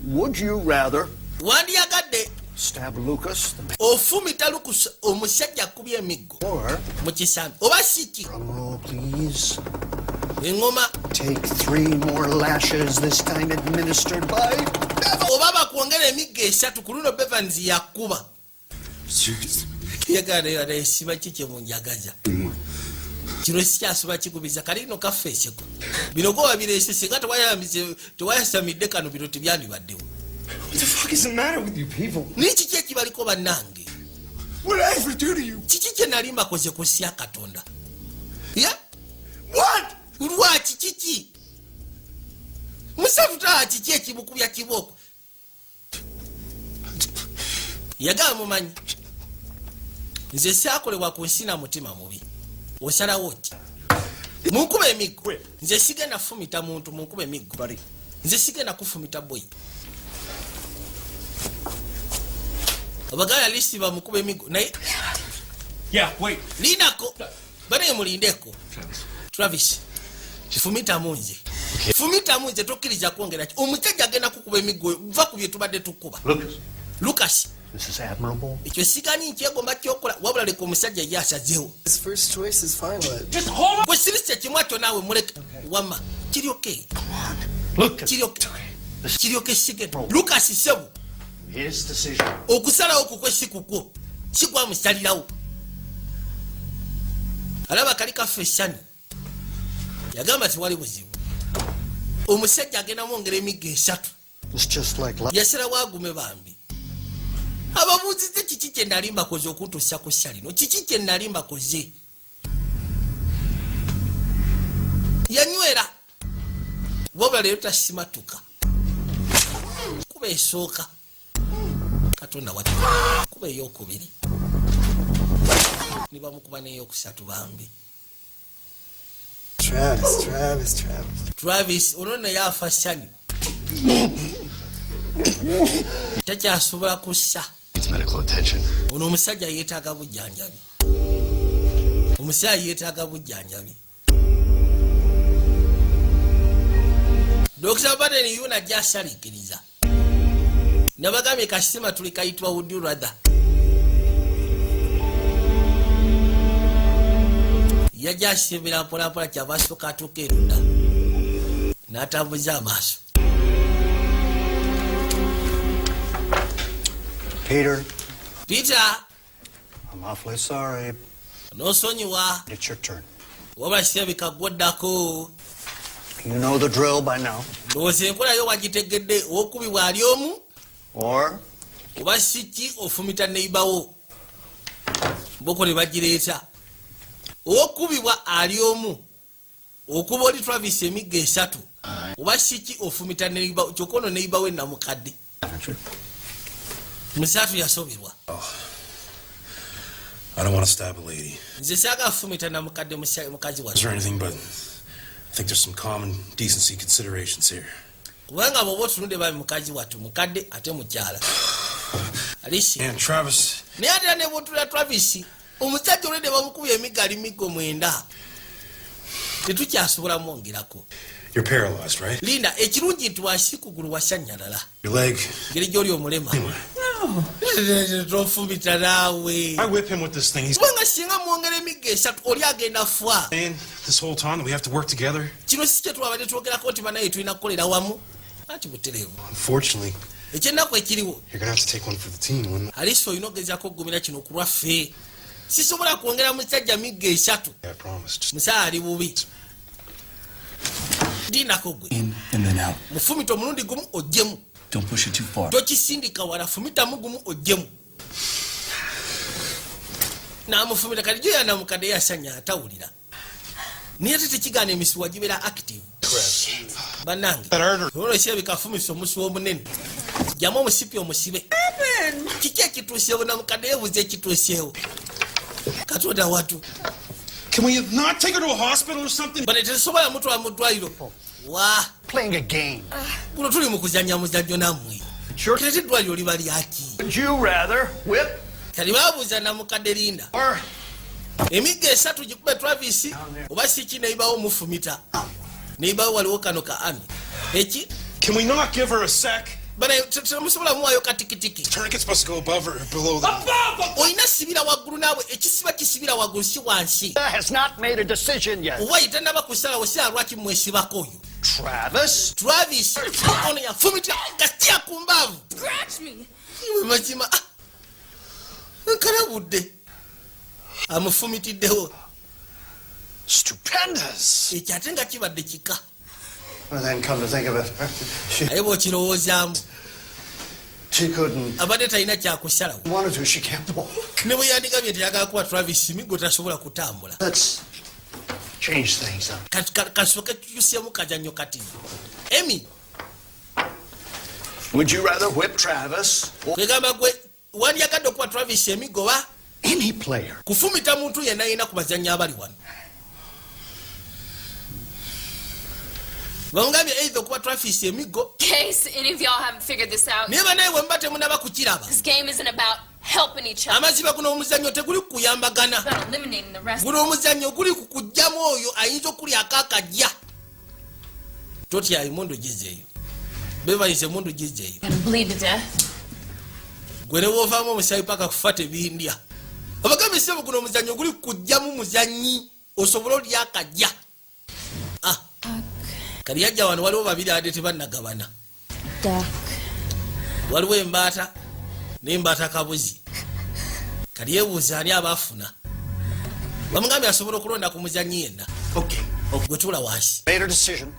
would you rather wandyagadde stab Lucas the man ofumita Lukusa omusajja akubye emiggo or mu kisambi oba siki drum roll, please? Eŋŋoma. Take three more lashes, this time administered by Oba bakwongera emiggo esatu, ku luno Bevans yakuba. Serious? Yagana ki kyemunjagaza kino sikyasuba kikubiza kalino kafeeseko bino gwe wabireese, singa tewayasamidde kano bino tebyandibaddewo. What the fuck is the matter with you people? Naye kiki ekibaliko bannange? What did I ever do to you? Kiki kye nali mbakoze kusya Katonda? Ya? What? Lwaki kiki musatu taa kiki ekimukubya kibooko? Yagamba, mumanyi nze saakolebwa ku nsi na mutima mubi. Osalawo ki? Munkuba emiggo, nze sigenda fumita muntu. Munkuba emiggo, nze sigenda kufumita boy. Abagala lisi bamukuba emiggo naye Yeah, wait. Lindako banaye, mulindeko. Travis, fumitamu nze, fumitamu nze. Tokkiriza kwongera ki, omusajja agenda kukuba emiggo. Va ku bye tubadde tukuba. Lucas. Lucas. This is admirable. Ekyo siganyi, nkyegomba kyokola, wabula leka omusajja ye asazeewo. His first choice is fine, but Just hold on. Gwe sirisa kimu atyo naawe, muleke wamma kiryoke. Lucas. Kiryoke, kiryoke sigenda. Lucas, sebo. His decision. Okusalawo kukwe, si kukwo, si gwamusalirawo. Alaba kali kaffe essanyu, yagamba tewali buzibu. Omusajja agenda mwongera emigga 3. It's just like Yasalawo agume bambi. Ababuuzize kiki kye nali mbakoze okuntuusa ku ssa lino, kiki kye nali mbakoze? Yanywera, wabula leero tasimatuka. Kuba esooka, Katonda wati, kuba eyokubiri, ne bamukuba n'eyokusatu bambi. Travis, Travis, Travis. Travis ono naye afa ssanyu, takyasobola kussa. Needs medical attention. Ono omusajja yeetaaga bujjanjabi, omusajja yeetaaga bujjanjabi. Dr Baden yuna gyasaliikiriza, nabagambye kasima tuli kayitibwa Would You Rather. Yajja asimbira mpolampola, kyava asooka atuuka erudda n'atambuza amaaso. Peter, Peter. I'm awfully sorry. N'osonyiwa. It's your turn. Wabula kirabika gwoddako. You know the drill by now. Ndowooza enkolayo wagitegedde. Owokubibwa ali omu. Or Oba siki, ofumita neibawo mboko ne bagireeta. Owokubibwa ali omu, okuba oli Travis emigga 3, oba siki, ofumita neibawo. Kyokka ono neibawo enamukadde musatu yasoberwa. I don't want to stab a lady. Nze saagala fumita namukadde mukazi Is there wano. anything, but I think there's some common decency considerations here. Kubanga bw'oba otunudde babi, mukazi wattu mukadde ate mukyala alisi. And Travis, Naye ate era ne bwotulira Travis, omusajja olwedde bamukubye emigga, ali miggo 9, tetukyasobola mwongerako. You're paralyzed, right? Linda, ekirungi nti wansi kugulu wasanyalala. Your leg. Ngeri gyoli omulema, tofumita naawe. I whip him with this thing. He's Kubanga singa mwongera emigga 3, oli agenda fa. saying this whole time that we have to work together. Kino si kye twabadde twogerako nti banaye tulina kukolera wamu? Anti butereevu. Unfortunately, Ekyennaku ekiriwo, you're gonna have to take one for the team. When alisi olina ogezaako okugumira kino ku lwaffe. Sisobola kwongera musajja migga 3. I promise. Just Musaala ali bubi, lindako gwe. in and then out. Mufumita omulundi gumu ojjemu. Don't push it too far. Tokisindika wala, fumitamu gumu ojjemu. Namufumita kati jo yanamukadde yasanya atawulira, naye ate tekigaana emisuwa gibeera active bannange. Olwo kirabika afumisa omusuwa omunene. Jamu omusipi omusibe. Kiki ekituuseewo? Namukadde yebuuza ekituuseewo. Katonda watu. Can we not take her to a hospital or something? Bane, tetusobola mutwala mu ddwaliro wa? Playing a game. Guno tuli mu kuzanya muzannyo nammwe. Tete eddwaliro liba lyaki? Would you rather whip Kati babuuza namukadde, linda, or emigga 3 gikube Travis, oba siki neibawo mufumita neibawo? Waliwo kano ka ami eki. Can we not give her a sec? Bana, temusobola muwayo katikitiki? Tourniquet's supposed to go above or below the. Olina sibira waggulu naawe, ekisiba kisibira waggulu si wansi. Has not made a decision yet? Owayi tanaba kusalawo, sira lwaki mwesibako oyo. Travis? Travis ono yafumita gasya ku mbaavu. Scratch me! Iwe mazima, ah, nkalabudde amufumitiddewo. Stupendous. Ekyo ate nga kibadde kika. Well, then, come to think of it, she, Naye bw'okirowoozaamu, she couldn't. abadde talina kyakusalawo. Wanted to, she can't walk. Ne bwe yandigambye nti ayagala kuba Travis miggo, tasobola kutambula. Let's change things up. Kasooke tukyusyemu kazannyo kati, Emi. Would you rather whip Travis or Kwegamba gwe wandyagadde okuba Travis emiggo ba any player? kufumita muntu yenna yenna ku bazannyi abali wano? Bamugambye either okuba Travis emiggo In case any of y'all haven't figured this out, naye banaye bwe muba temunaba kukiraba, this game isn't about helping each other. Amazima guno omuzannyo teguli kukuyambagana. It's about eliminating the rest. Guno omuzannyo guli ku kugjamu oyo ayinza okulyako akajja. Totya, emundu gizeeyo. Bebayise emundu gizeeyo. Gonna bleed to death. Gwe ne woovaamu omusaayi paka kufa tebindya. Abagambe sebo, guno omuzannyo guli kugjamu muzannyi osobole olya akajja. Ah, kali yajja wano, waliwo babiri adde tebannagabana. Duck. Waliwo embaata n'embaata kabuzi. Kali yeebuuza ani abaafuna. Bamugambye asobola okulonda ku muzannyi yenna. Gwe tuula wansi. Made a decision.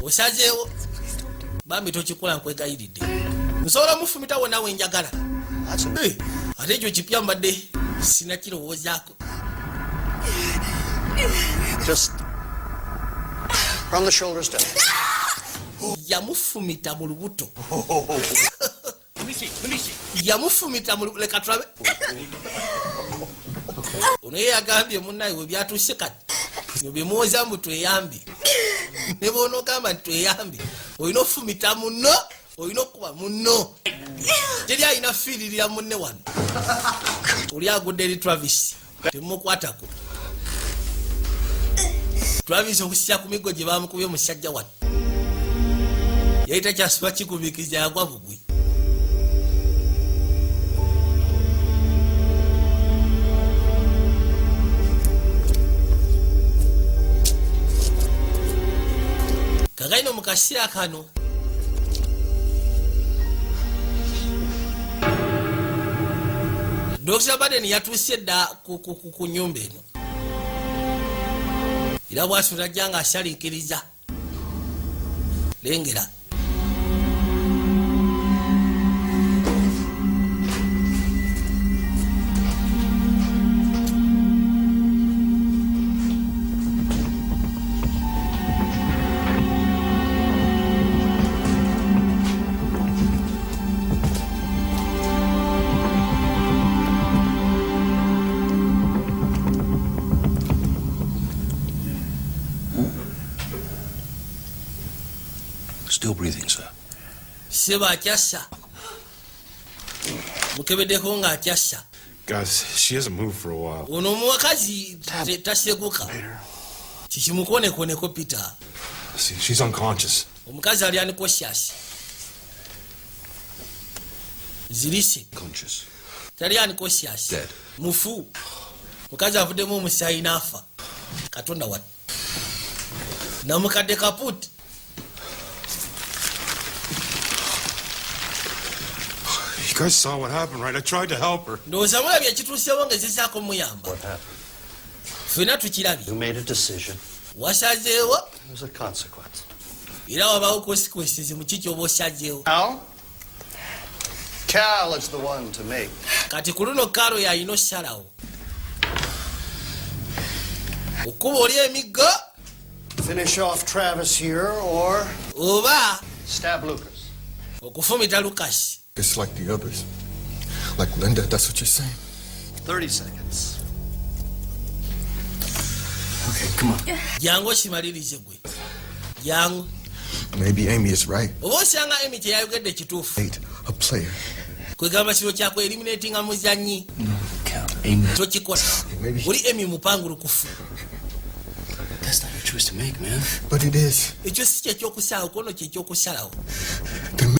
Osazeewo? Bambi tokikola, nkwegayiridde. Nsobola mufumita wonna wenjagala. Eh, ate ekyo kipya, mbadde sinakirowoozaako. Just from the shoulders down. Yamufumita mu lubuto. Let me see. Let me see. Yamufumita mu leka tulabe. Ono ye yagambye munnaye we byatuuse kati byemuwoza mbu tweyambe, ne boonogamba nti tweyambe, olina ofumita munno, olina okuba munno, teri alina fiiririra munne. Wano oli agudde eri Travis, temumukwatako. Travis okusya ku miggo gye bamukubye, omusajja wano yali takyasuba kikubiikiriza, yagwa bugwi. Kagaino mu kaseera kano Dr Baden yatuuse dda ku nyumba eno, era bwasula ajja nga asalinkiriza. Lengera. Still breathing, sir. Seba, akyassa, mukebeddeko nga akyassa. Guys, she hasn't moved for a while. Ono omuwakazi taseguka kikimukonekoneko, Peter. See, she's unconscious. Omukazi ali unconscious, zirise. Conscious. Tali unconscious. Dead. Mufu. Mukazi avuddemu omusaayi n'afa. Katonda wa namukadde kaputi. You guys saw what happened, right? I tried to help her. Ndowooza mulabye ekituusewo, ngezezaako muyamba. Ffenna tukirabye. You made a decision. Wasazeewo. There's a consequence. Era wabawo consequences mu kiki oba osazeewo. Now, Cal is the one to make. Kati ku luno Kaalo yalina osalawo okuba oli emiggo. Finish off Travis here or oba stab Lucas. Okufumita Lucas. It's like the others. Like Linda, that's what you're saying? 30 seconds. Okay, come on. Jangu okimalirize gwe, jangu. Maybe Amy is right. Oba osanga Amy kyeyayogedde kituufu. Eight, a player. Kwegamba kiro kyakwe eliminatinga muzanyi. Amy. Tokikola. Maybe. Oli Amy mupangulukufu. That's not your choice to make, man. But it is. Ekyo si kyekyokusalawo, kono kyekyokusalawo.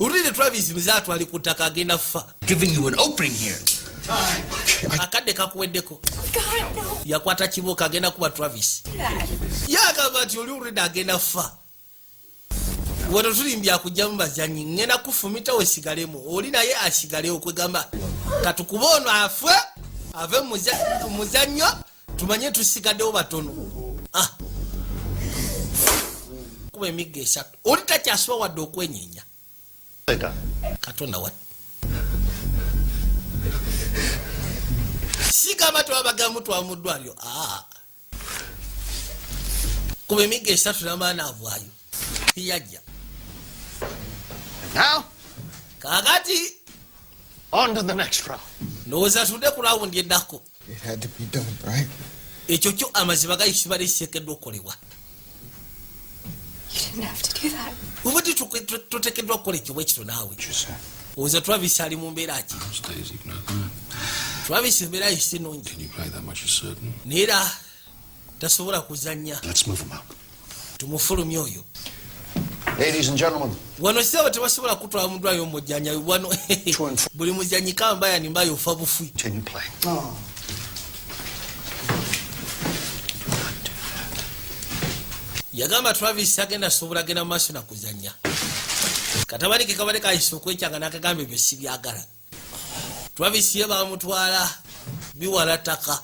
Olwire Travis muzaatu ali ku ttaka, agenda kufa. Giving you an opening here. Akadde kakuweddeko. Yakwata kibuuka, agenda kuba Travis. Yagamba nti oli olwedde agenda kufa. Wano tulimbya kujjamu bazanyi, ŋŋenda kufumita osigalemu, oli naye asigalewo. Kwegamba katukuba ono afe, ave mu muzannyo, tumanye tusigaddewo batono. Ah. Kuba emigga esatu, oli takyasuba wadde okwenyeenya. Katonda wa sigamba twabagamu twa mu ddwaliro. Aa, kuba emigga esatu namaana avaayo yajja. Now, Kaakati on to the next round. Ndowooza tudde ku rawundi eddako. It had to be done, right? Ekyo kyo amazima gayisibala ekiteekeddwa okukolebwa. You didn't have to do that. Obadde toteekeddwa kukola ekyo bwekito naawe. Oza Travis ali mu mbeera ki? Those days, even like that. Travis embeera ye si nnungi. Can you play that much? Is certain. Naye era tasobola kuzannya. Let's move him out. Tumufulumye oyo. Ladies and gentlemen, Wano siraba tebasobola kutwala mudwayo omujjanja wano. Buli muzanyi kambaya nimbayo ofa bufi. Continue playing. Oh. Yagamba Travis agenda sobola genda mu maaso nakuzanya. Katabani ke kabadde kayise okwekyanga n'akagamba ebyo si byagala. Travis ye bamutwala biwala ttaka,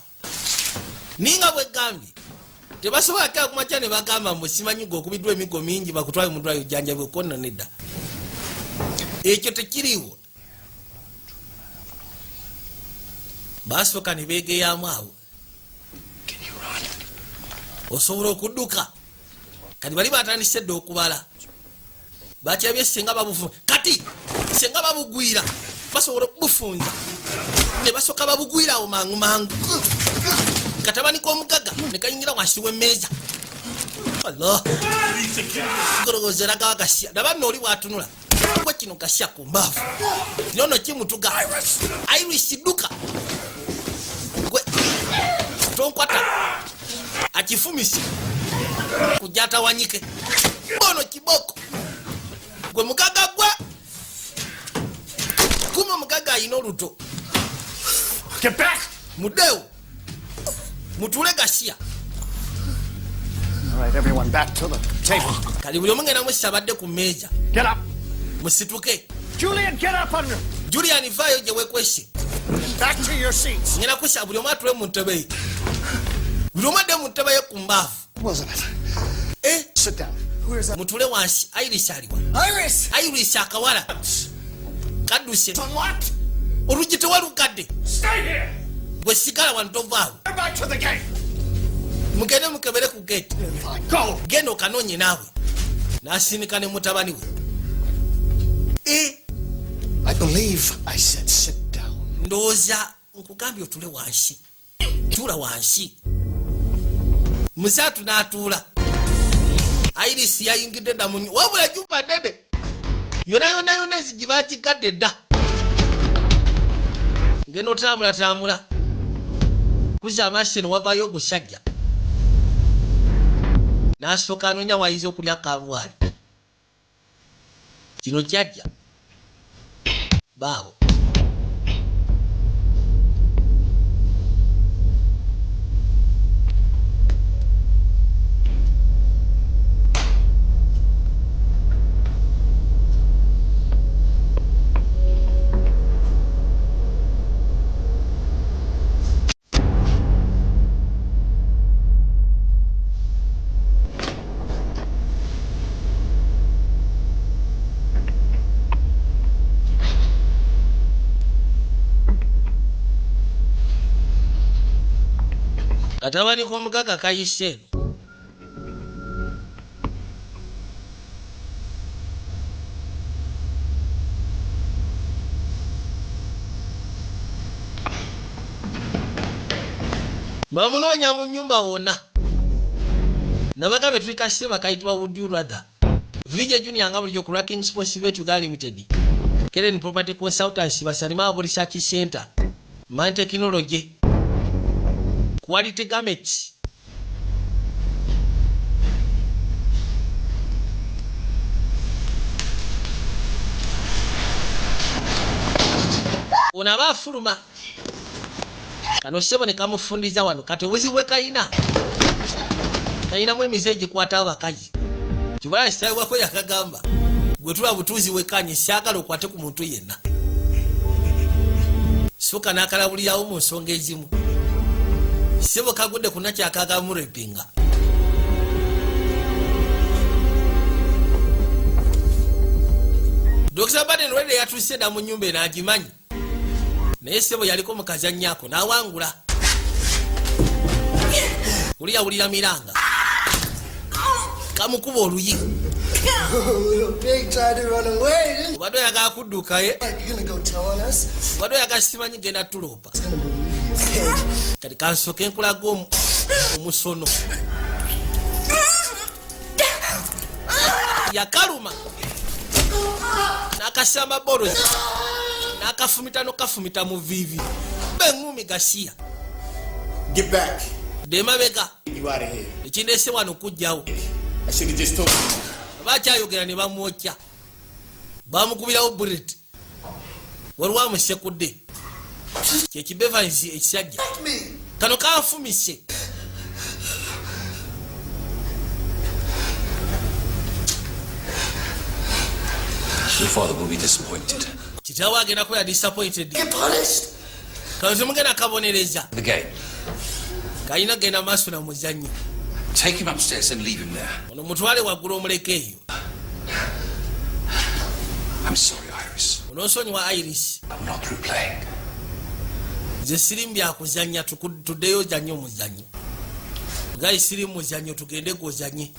ninga bwegambye tebasobola kera kumakya ne bagamba mbu simanyi gwe okubiddwa emiggo mingi bakutwale mudwayo ojjanjabwe kwonna. Nedda, ekyo tekiriiwo. Basooka ne beegeyamu awo. Osobola okudduka? Kati bali batandise dda okubala, bakyabye senga babufu. Kati senga babugwira, basobola okubufunza ne basooka babugwira awo mangu mangu. Katabani k'omugaga ne kayingira wansi w'emmeeza. Allah, golowooza eragawa gasya. Laba nno oli bwatunula gwe kino gasya ku mbaavu nono kimutuga. Iris, dduka gwe, tonkwata. Akifumise kujja atawanyike bono kiboko. Gwe mugaga, gwe kuma omugaga ayina oluto. Get back! Muddeewo, mutuule gasya. All right, everyone back to the table. Kali buli omu ngenda musi abadde ku mmeeza. Get up! Musituke. Julian, get up under! Julian, vaayo gye wekwese. Back to your seats. Ngenda kusa buli omu atule mu ntebe ye, buli omu adde mu ntebe ye ku mbaavu. Wasn't it? Eh? Sit down. Where's Mutule wansi. Iris aliwa? Iris! Iris, akawala kadduse. Unlocked! Oluggi tewalugadde. Stay here! Gwe sigala wano, tovaawo. Go back to the gate! Mugende mukebere ku gate. Fine, go! Genda okanoonye naawe. N'asindika ne mutabani we. Eh, I believe I said sit down. Ndowooza nkugambye otule wansi. Tuula wansi. Musaatu n'atuula. Iris yayingidde dda munyu, wabula jumba ddene yona yona yona enzigi bakigadde dda. Ngenda otambulatambula kuza amaaso eno, wavaayo ogusajja n'asooka anoonya wayinza okulya kanvaali. Kino kyajja baawo. Katabani k'omugaga kayise eno. Bamunoonya mu nnyumba wonna. Nabaga be tuli kasema kayitibwa Would You Rather. VJ Junior nga bulijjo ku Rocking Sports Bet Uganda Limited, Keren Property Consultants, Basalima Abo Research Center, Man Technology, Quality Garments. Ono aba afuluma kano ssebo ne kamufundiza wano. Kati obuzibu bwe kalina, kalinamu emize egikwata abakazi. Kibala kisabwako yakagamba gwe tula butuuzi wekanye, syagala okwate ku muntu yenna. Soka n'akalabulirawo mu nsonga ezimu. Ssebo kagudde ku nakyakagamurepinga. Dr. Baden Rede yatuuse dda mu nnyumba eno, agimanyi, naye ssebo yaliko mukazannyako n'awangula. Oli yawulira miranga, kamukuba oluyi. Little pig tried to run away, didn't Obadde oyagala kudduka ye. Like, you're gonna go tell on us? Obadde oyagala simanyi genda tuloopa. Kati kansooke nkulaga omusono yakaluma. N'akasamba bolo, n'akafumita, n'okafumita mu viivi beŋŋumi gasiya. Get back. Demabega. You out of here. Ekindeese wano kujjawo. I should have just told you. Bakyayogera ne bamwokya, bamukubirawo bullet. Waliwo amusekudde kyekibevansi ekisajja kano kanfumise. Your father will be disappointed. Kitaawe agenda kubeera disappointed. Kano temugenda kabonereza. The game. Kalina genda maaso na muzannyo. Take him upstairs and leave him there. Ono mutwale waggulu omuleke eyo. I'm sorry, Iris. Onoosonyiwa, Iris. I'm not through playing. Nze siri byakuzannya. Tuddeyo ozanye omuzannyo gayi. Siri muzannyo, tugende gwozanye.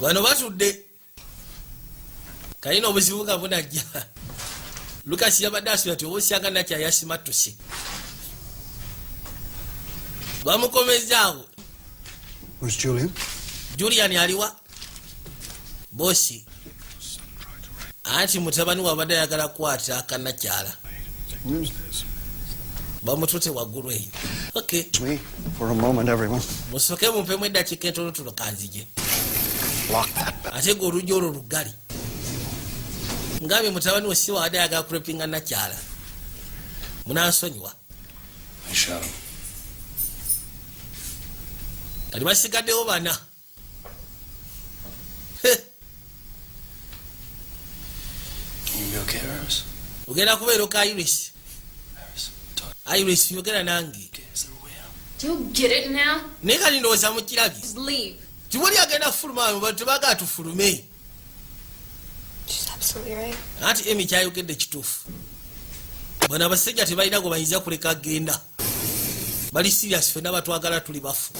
Bano batudde kalina obuzibu nga bunajja. Lukasi yabadde asubira ti oba osanga nakyayasimattuse, bamukomezaawo. Where's Julian? Julian aliwa, boss? Anti mutabani wabadde ayagala kukwata akanakyala, bamutute waggulu eyo. Okay. Me for a moment, everyone. Musooke mumpemu eddakiika entonotono, kanzije. Lock that. Ate gwe olujja olwo lugali. Ngambye mutabani we si wabadde ayagala kurepinga nakyala, munansonyiwa. I shall. Kati basigaddewo bana. Heh, You be okay, Iris? Ogenda kubeera oka, Iris? Iris, yogera nange. Do you get it now? Naye kati ndowooza mukirabye. Just leave. Tiwali agenda fuluma, tebagala tufulume. She's absolutely right. Anti Emi kyayogedde kituufu. Bano abasajja tebalina gwe bayinza kuleka genda, bali serious. Fenna batwagala tuli bafu.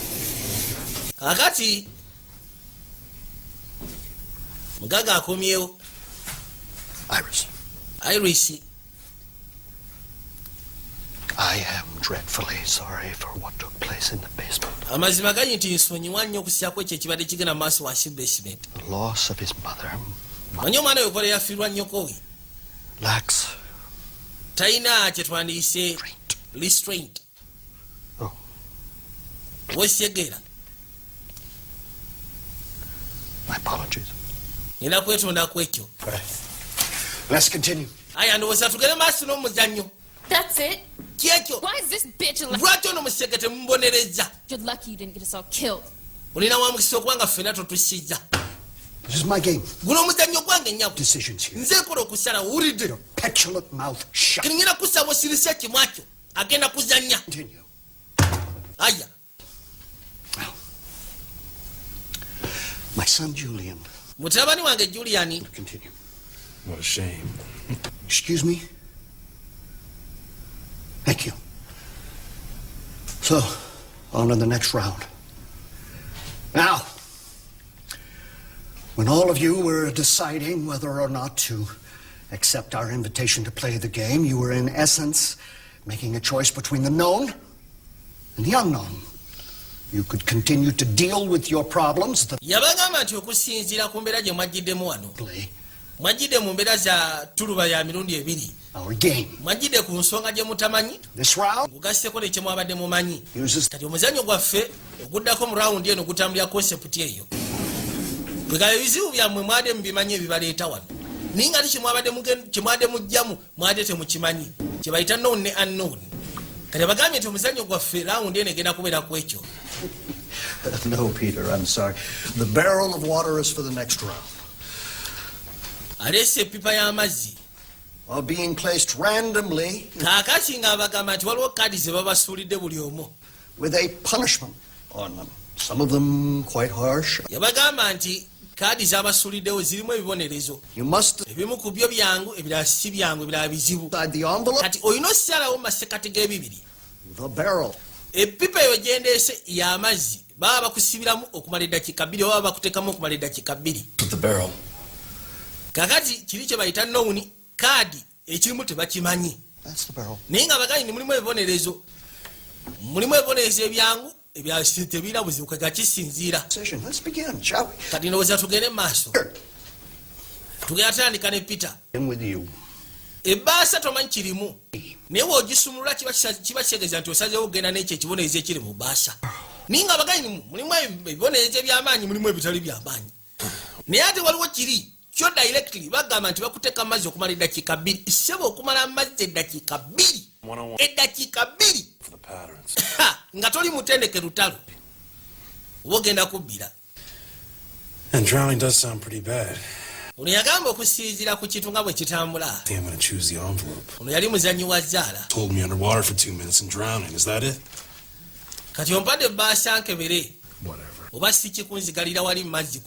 Kakati mugaga akomyewo. Iris, Iris. I am dreadfully sorry for what took place in the basement. Amazima gali nti nsonyiwa nnyo okusyako ekyo ekibadde kigenda mu maaso wansi basement. The loss of his mother Manyi omwana we kola yafiirwa nnyoko we lacks talina kyetwandiyise restraint. Oh. Wesyegeera. My apologies. Nina kwetondaku ekyo. Let's continue. Aya, ndowooza tugende maaso n'omuzannyo. That's it? Kyekyo? Why is this bitch alive? Lwaki ono musege temubonereza? You're lucky you didn't get us all killed. Olina wa mukisa okuba nga ffenna totusijja. This is my game. Guno omuzannyo gwange, nnyabo. Decisions here. Nze nkola okusala, owulidde? Petulant mouth shut. Kati ngenda kusaba osirisa kimwakyo, agenda kuzannya. Continue. Aya. My son Julian. Mutabani wange Julian. Continue. What a shame. Excuse me? Thank you. So, on to the next round. Now, when all of you were deciding whether or not to accept our invitation to play the game, you were in essence making a choice between the known and the unknown. You could continue to deal with your problems the Yabagamba nti okusinziira ku mbeera gye mwajjiddemu wano, mwajjidde mu mbeera za tuluba ya mirundi ebiri. Our game. Mwajjidde ku nsonga gye mutamanyi This round ngugasseko ne kyemwabadde mumanyi. Uses Kati omuzannyo gwaffe oguddako mu rawundi eno gutambulira concept eyo. Bwegaba ebizibu byammwe mwadde mubimanyi ebibaleeta wano, naye nga ate kyemwadde mujjamu mwadde temukimanyi, kyebayita known ne unknown. Kati abagambye nti omuzannyo gwaffe rawundi eno egenda kubeera ku ekyo. No, Peter, I'm sorry. The barrel of water is for the next round. Aleese epipa y'amazzi. Are being placed randomly Kaakati ng'abagamba nti waliwo kaadi ze babasuulidde buli omu with a punishment on them. Some of them quite harsh. Yabagamba nti kaadi zabasuuliddewo zirimu ebibonerezo. You must Ebimu ku byo byangu, ebirala si byangu, ebirala bizibu. decide the envelope, Kati olina osalawo mu masekati g'ebibiri. The barrel. Epipa eyo gyendeese y'amazzi, baba bakusibiramu okumala eddakiika 2 oba bakuteekamu okumala eddakiika 2. The barrel. Kakati kiri kye bayita known, kaadi ekirimu tebakimanyi. That's the barrel. Naye nga baganyi mulimu ebibonerezo, mulimu ebibonerezo ebyangu, Ebya tebirina buzibu, kega kisinziira. Decision. Let's begin, shall we? Kati ndowooza tugende mu maaso, tugenda tandika ne Peter. In with you. Ebbaasa tomanyi kirimu, naye bw'ogisumulula kiba kitegeeza nti osazeewo okugenda n'ekyo ekibonerezo ekiri mu bbaasa. Naye nga abaganyi mulimu ebibonerezo ebyamaanyi, mulimu ebitali byamaanyi, naye ate waliwo kiri kyo directly bagamba nti bakuteeka mu mazzi okumala eddakiika 2. Ssebo, okumala amazzi eddakiika 2, eddakiika 2 Ha, nga toli mutendeke lutalo, oba ogenda kubbira. And drowning does sound pretty bad. Ono yagamba okusinziira ku kintu nga bwe kitambula. I think I'm gonna choose the envelope. Ono yali muzanyi wa zzaala. Told me underwater for 2 minutes and drowning. Is that it? Kati ompadde ebbaasa nkebere. Whatever. Oba si kikunzigalira wali mu mazzi,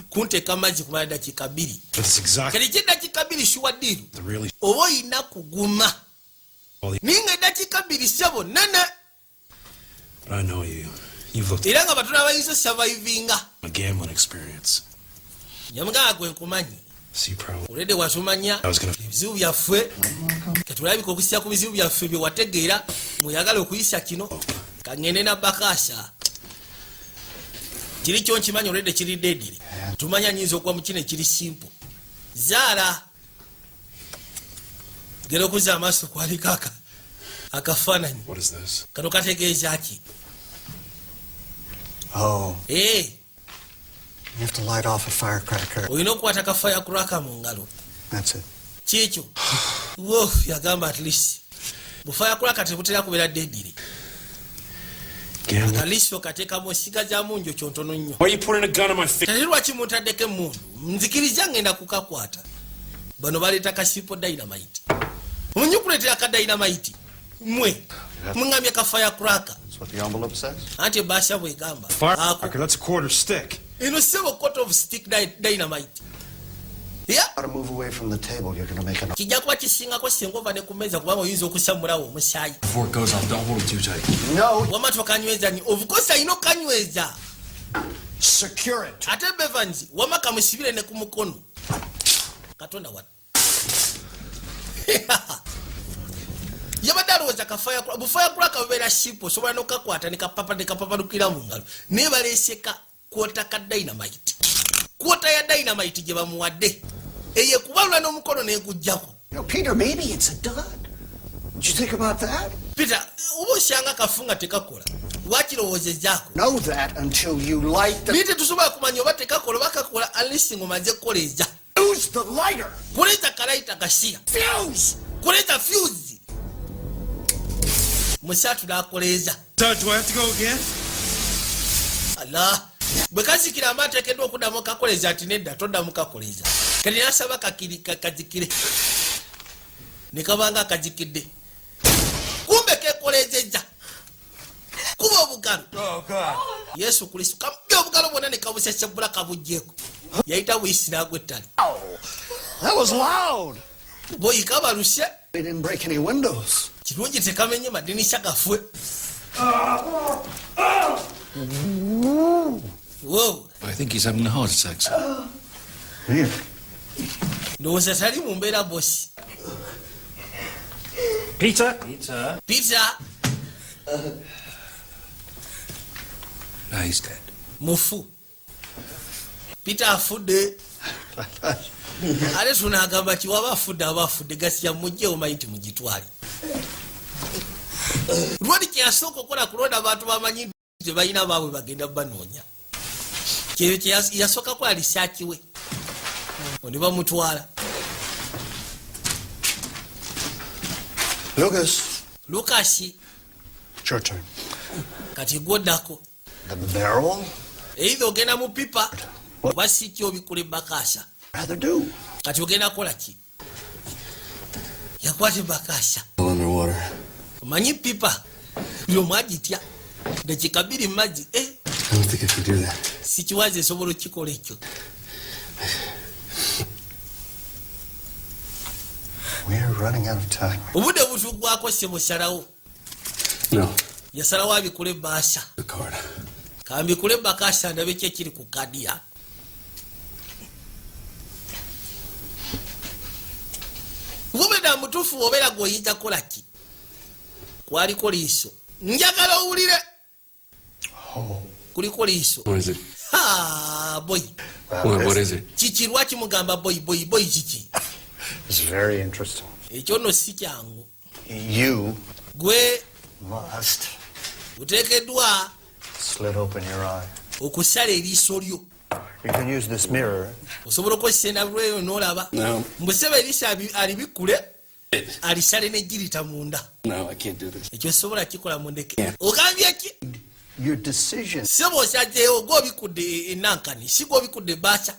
kunteeka mu mazzi kumala dakiika 2. But it's exactly Kati kyeddakiika 2 sure deal. the really Oba oyina kuguma. all the Naye nga eddakiika 2, ssebo, nene. But I know you. You've looked Era nga batono abayinza osurvivinga. at my gambling experience. Yamugamba, gwe nkumanyi. So you probably Olwedde watumanya I was gonna ebizibu byaffe. Katulabika okusya ku bizibu byaffe bye wategeera mweyagala okuyisa kino. Kaŋŋende na bakaasa kiri kyo nkimanyi olwedde kiri deadly. Tumanya nyinza okuba mu kino ekiri simple. Zaala gera okuzza amaaso kwaliko akafaananyi. What is this? Kano kategeeza ki? Oh, ee. you have to light off a firecracker. Olina okukwata ka firecracker mu ngalo. That's it. Kyekyo wo yagamba, at least bu firecracker tebutera kubeera deadly. Gambling. At least okateekamu osigazamu njokyo ntono nnyo. Why are you putting a gun on my face? Kati lwaki muntaddeko emundu? Nzikiriza ngenda kukakwata. Bano baleeta ka simple dynamite. Omunyi kuleetera ka dynamite, mwe muŋŋambye ka firecracker. That's what the envelope says. Anti ebbaasa bwegamba. Firecracker, that's a quarter stick. Eno sebo quarter of stick dynamite. Yeah. Gotta move away from the table. You're gonna make an. Kijja kuba kisingako singa ova ne ku mmeeza, kubanga oyinza okusamulawo omusaayi. Before it goes off, don't hold it too tight. No. Wama tokanyweza nyo. Of course alina okanyweza. Secure it. Ate Bevans wama kamusibire ne ku mukono. Katonda wa yabadde alowooza bu firecracker bubeera simple, osobola nokakwata nekapapa nekapapanukira mu ngalo, naye baleese ka quarter ka dynamite, quarter ya dynamite gye bamuwadde eyo ekubalula n'omukono negujjako. You know, Peter, maybe it's a dud. Did you think about that? Peter, oba osyanga kafu nga tekakola, wakirowoozezaako? Know that until you light the. Naye tetusobola kumanya oba tekakola oba kakola unless ng'omaze kukoleeza. Use the lighter. Kuleeta ka lighter gasiya. Fuse. Kuleeta fuse. Musatu n'akoleeza. Dad, do I have to go again? Ala bwe kazikira amba ateekeddwa okuddamu kakoleeza ati nedda, toddamu kakoleeza. Kati nasaba kazikire ne kabanga akazikidde, kumbe kekolezezza kuba obugalo. Yesu Kristo, kamubye obugalo bwonna ne kabusesebula kabugjeeko. Yayita buyisi n'agwa ettale. That was loud. Boyi kabaluse. They didn't break any windows. Kirungi tekamenye madinisa gaffe. Wow. I think he's having a heart attack, sir. Really? Ndowooza tali mu mbeera, bosi. Peter? Peter. Peter. No, he's dead. Mufu. Peter afudde. Ate tunagamba ki? Waba afudde, aba afudde. Gasiya mujje omanyi nti mugitwale. Lwali kyeyasooka okukola kulonda abantu bamanyi nti tebalina baabwe bagenda banoonya. Kyekyo kyeyasooka kukola research we ne bamutwala. Lucas. Lukasi. It's your turn. Kati gwoddako. The barrel? Either ogenda mu pipa oba si ki obikula ebakaasa. Rather do. Kati ogenda kukola ki? Yakwata ebakaasa. Underwater. Omanyi pipa buli omu agitya, dakiika 2 mu mazzi, eh. I don't think I can do that. Sikiwazi esobola okukikola ekyo. We're running out of time. Obudde butugwako, sebusalawo. No. Yasalawo abikula ebbaasa. The card. Kambikule ebakaasa ndabe ki ekiri ku kadi ya. Gubeda mutuufu obeera gweoyinza kukola ki? Kwaliko liiso, njagala owulire. Kuliko liiso. What is it? Ha, boy. What is it? Kiki? Lwaki mugamba boy, boy, boy? Kiki? It's very interesting. Ekyo nno si kyangu. You Gwe must oteekeddwa slit open your eye. okusala eriiso lyo. You can use this mirror. Osobola okukozesa endabirwa eyo n'olaba. No. Mbusebe eriiso alibikkule, alisale negirita munda. No, I can't do this. Ekyo sobola kikola, mundeke. Yeah. Ogambye ki? Your decision. Sebo, osazeewo gwobikudde enankani, si gwobikudde ebbaasa.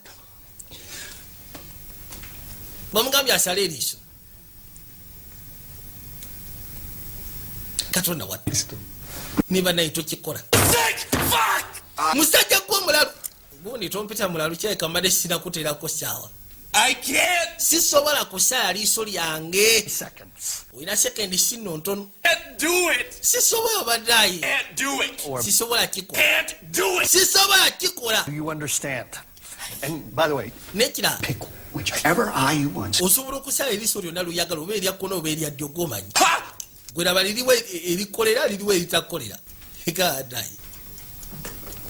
Bamugambye asale eriiso. Katonda wa niba naye tokikola. Musajja gwe omulalu gundi, tompita mulalu. Kyaleka mbadde sinakuteerako saawa. I can't. Sisobola kusala liiso lyange. Seconds. Olina sekendi sinno ntono. Can't do it. Sisobola baddayi. Can't do it. Sisobola kikola. Can't do it. Sisobola kikola. Do you understand? And by the way, Nekirala, pick whichever eye you want. osobola okusala eriiso lyonna luyagala, oba erya kkono oba erya ddyo, gwomanyi. Gwe liriwo erikolera, liriwo eritakolera. Ekadayi,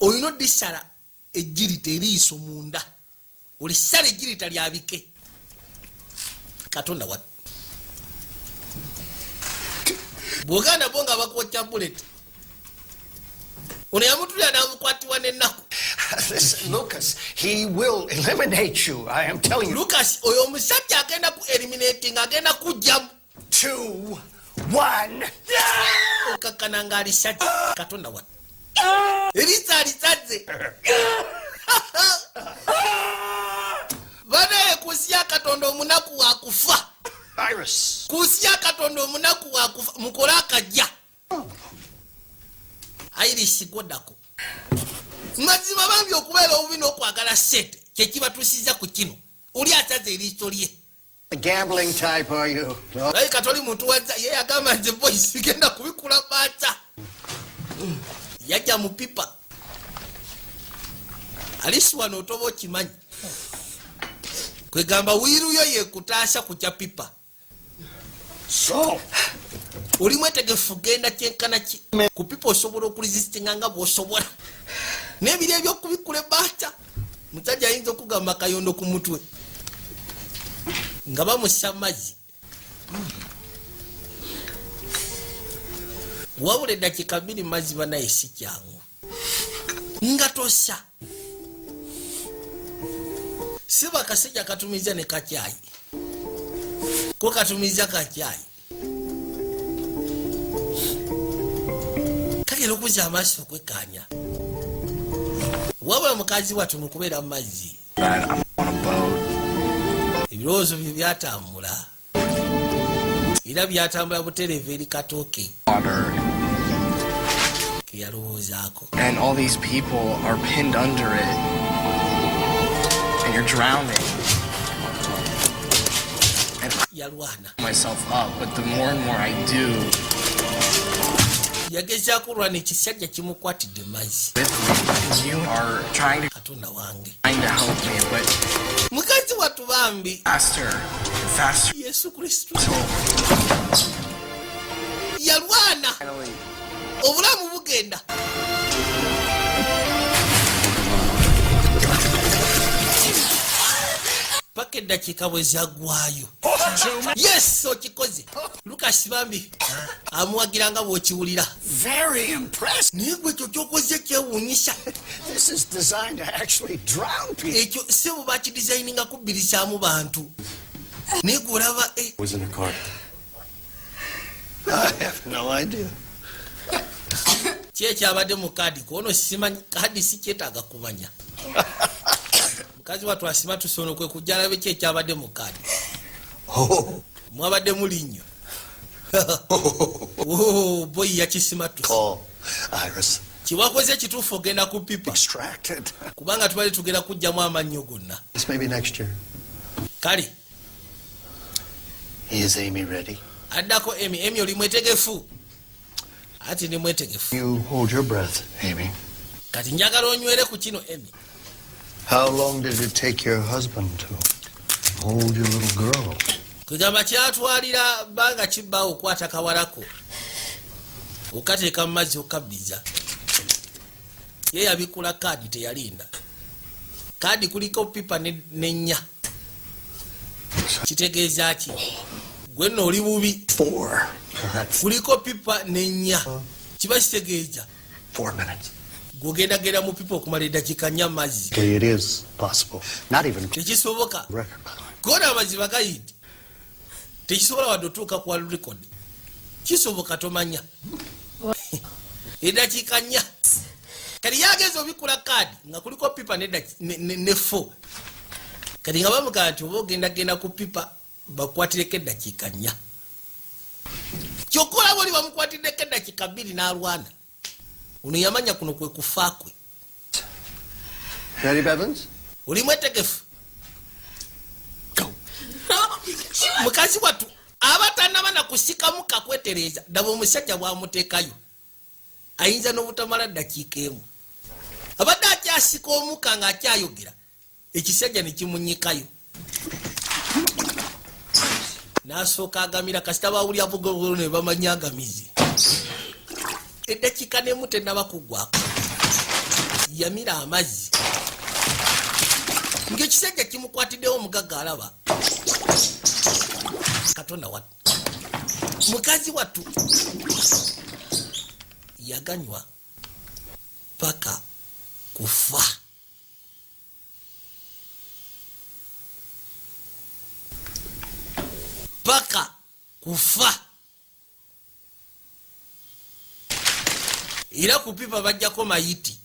olina odisala ejjirita eriiso munda, olisala ejjirita lyabike. Katonda wa bwoganda bo nga bakwokya bullet. Ono yamutulira n'amukwatibwa n'ennaku. Listen, Lucas, he will eliminate you. I am telling you. Lucas, oyo omusajja agenda ku eliminating, agenda kujjamu. Two, one. Okakkana ng'alisajja. Katonda wa, eriiso alisazze banaye. Ku nsi ya Katonda omunaku wakufa. Iris. Ku nsi ya Katonda omunaku wakufa. Mukole akajja. Iris, gwoddako. Mazima bambi, okubeera obubi n'okwagala sente kyekibatuusiza ku kino. Oli asaze eriiso lye. A gambling type, are you? No. Alabika toli muntu wazza. Ye yagamba, nze boy sigenda kubikula baata. Yajja mu pipa alisi wano. Otoba okimanyi, kwegamba wiiruyo yekutaasa ku kya pipa. So, Oli mwetegefu genda kyenkana ki ku pipa? Osobola okuresistinga nga bw'osobola n'ebiri ebyokubikula ebbaata. Musajja ayinza okugamba kayondo ku mutwe nga bamussa mazzi. Wabula eddakiika 2 mazzi banaye si kyangu nga tossa. Siba akasajja katumiza ne kakyayi ko katumiza kakyayi kagera okuzza amaaso okwekkaanya. Wabula mukazi wattu mu kubeera mu mazzi, Man, I'm on a boat. ebirowoozo bye byatambula, era byatambula butereevu eri katooke Water. ke yalowoozaako. And all these people are pinned under it. And you're drowning. And Yalwana. I myself up, but the more and more I do, Yagezaako olwana, ekisajja kimukwatidde mazzi. with me, because you are trying to Katonda wange. trying to help me, but Mukazi wattu bambi. faster and faster. Yesu Kristo. So Yalwana. finally, Obulamu bugenda paka eddakiika bwe zaggwayo. Yes, okikoze Lukasi. Bambi amuwagira nga bw'okiwulira. Very impressed. Naye gwe ekyo kyokoze kyewuunyisa. This is designed to actually drown people. Ekyo sebo bakidizayininga kubbirisaamu bantu, naye gwe olaba eh, Was in the car. I have no idea. Ki ekyabadde mu kaadi kwono simanyi. Kaadi si kyetaaga kumanya. Mukazi wattu asima tusono kwe kujja alabe ki ekyabadde mu kaadi. Oh, Mwabadde mulinnyo. Oh, boy yakisimatusa. call Iris. Kiwakoze kituufu, ogenda ku pipa. Extracted. Kubanga tubadde tugenda kugjamu amannyo gonna. This maybe next year. Kale. Is Amy ready? Addako Amy. Amy, oli mwetegefu? Ati ndi mwetegefu. You hold your breath, Amy. Kati njagala onywere ku kino, Amy. How long did it take your husband to hold your little girl? Kwegamba kyatwalira bbanga kibbaawo okwata kawalako okateeka mu mazzi okabbiza. Ye yabikula kaadi, teyalinda. Kaadi kuliko pipa nennya. Kitegeeza ki? Gwe nno oli bubi. Four. That's Kuliko pipa nennya, kiba kitegeeza 4 minutes. Gweogendagenda mu pipa okumala eddakiika 4 mazzi. It is possible. Not even Tekisoboka. record, by the way. Gona amazima gayiti tekisobola wadde otuuka ku world record. Kisoboka, tomanya eddakiika 4. Kati yageza obikula kaadi nga kuliko pipa ne four. Kati nga bamugamba nti oba ogendagenda ku pipa bakwatireko eddakiika 4, kyokka olaba oli bamukwatiddeko eddakiika 2 n'alwana. Ono yamanya kuno kwe kufa kwe. Ready, Bevins? Oli mwetegefu, mukazi wattu? Aba tanaba nakusikamu kakwetereeza. Daba omusajja bwamuteekayo, ayinza n'obutamala ddakiika emu. Abadde akyasika omuka ng'akyayogera, ekisajja ne kimunyikayo n'asooka agamira. Kasita bawulya bugogolo ne bamanya agamizi. Eddakiika nemu tenaba kuggwako, yamira amazzi ng'ekisajja kimukwatiddewo. Omugagga alaba Katonda wattu, mukazi wattu yaganywa paka kufa. Paka kufa. Era ku pipa bajjako mayiti.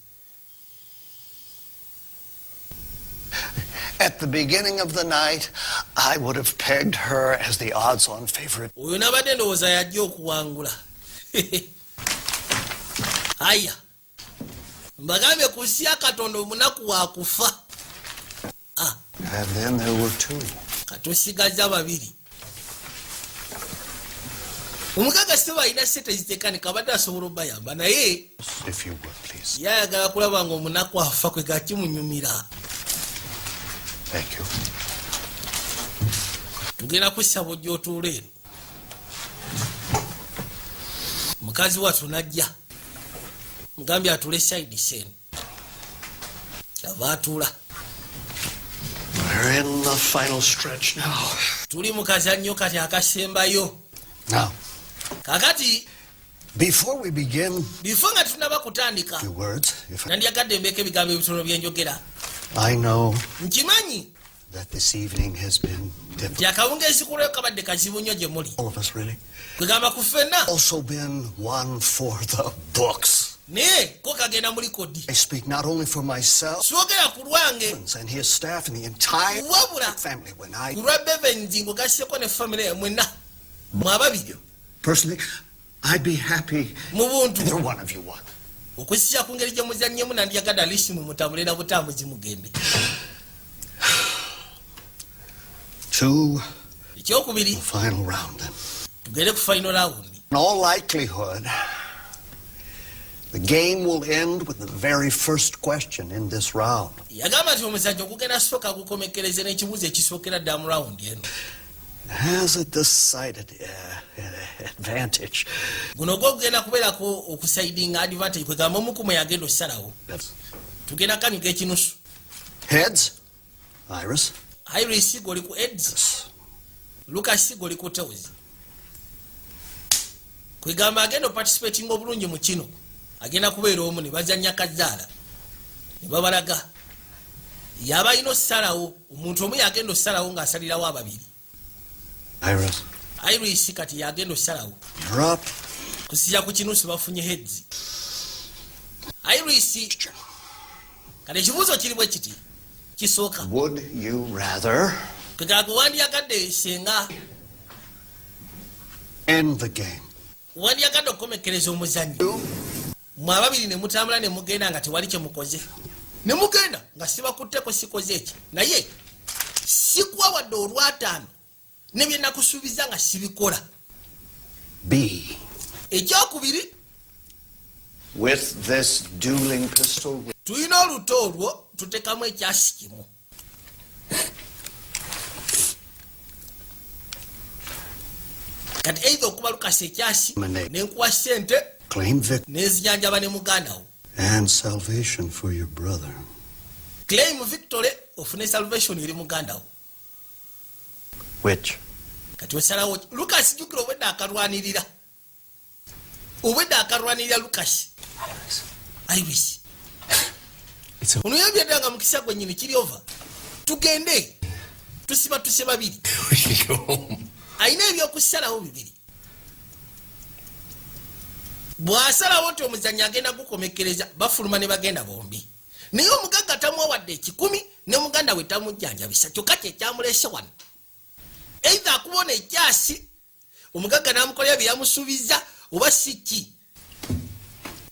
At the beginning of the night, I would have pegged her as the odds on favorite. Oyo nabadde ndowooza yajja okuwangula. Aya, mbagambye ku nsi ya Katonda omunaku wakufa. And then there were two. Katusigaza babiri. Omugaga seba alina sente zitekanika, abadde asobola obayamba, naye If you would, please. yayagala kulaba nga omunaku afa kwe gakimunyumira. Thank you. Tugenda kusaba ojja otuula eno. Mukazi wattu najja, mugambye atule side sen, kyava atuula. We're in the final stretch now. Tuli mu kazannyo kati akasembayo. Now, Kakati, before we begin, before nga tunaba kutandika, a few words. If nandyagadde mbeeko ebigambo ebitono byenjogera. I know Nkimanyi that this evening has been difficult. nti akawungeezi kulwayo kabadde kazibu nnyo gye muli. All of us, really. Kwegamba ku ffenna. Also been one for the books. Naye ko kagenda mu likodi. I speak not only for myself Soogera ku lwange, and his staff and the entire wabula family when I ku lwa Bevenzi ng'ogasseko ne famire mwenna mwababiri. Personally, I'd be happy Mu buntu, either one of you won. okusisa ku ngeri gye muzannyemu, nandyagadde alisimu mutambule na butambuzi mugende. To Ekyokubiri, the final round then. Tugende ku final round. In all likelihood, the game will end with the very first question in this round. Yagamba nti omuzannyo ogugenda sooka gukomekereze n'ekibuuzo ekisookera ddala mu rawundi eno. Has a decided advantage. Guno gwo gugenda kubeerako okudecidinga advantage, kwegamba omukumu yagenda osalawo. Tugenda kanyuga ekinusu. Heads, Iris. Iris goli ku heads, Lucas goli ku tails. Kwegamba agenda oparticipating obulungi mu kino agenda kubeera omu. Ne bazanya kazaala ne babalaga yaba alina osalawo. Omuntu omu yagenda osalawo ng'asalirawo ababiri. Iris, Iris kati yagenda osalawo. You're up. Kusija ku kinusu bafunye heads. Iris, kati ekibuuzo kiri bwe kiti kisooka. Would you rather Kwegamba wandyagadde senga end the game? wandyagadde okukomekereza omuzannyo mwe ababiri ne mutambula ne mugenda nga tewali kye mukoze, ne mugenda nga sibakutteko, sikoze eki, naye sikuwa wadde olwataano ne bye nakusuubiza nga sibikola? B. Ekyokubiri, With this dueling pistol, tulina oluto olwo tutekamu ekyasi kimu. Kati eitha okuba Lukasi ekyasi nenkuwa sente claim victory. nenzijanjaba ne muganda wo. And salvation for your brother. Claim victory, ofune salvation eri muganda wo. Which? Kati osalawo, Lucas. Jjukira, obwedda akalwanirira, obwedda akalwanirira Lucas. Iris ono yabyadda nga mukisa gwennyini kiri ova tugende tusiba tuse babiri. We can go home. Alina ebyokusalawo bibiri. Bw'asalawo nti omuzannyi agenda gukomekereza, bafuluma ne bagenda bombi, naye omugagga tamuwawadde 100 ne muganda we tamujjanjabisa. Kyokka kyekyamulese wano, either akubona ekyasi omugagga n'amukolera bye yamusuubiza oba si ki,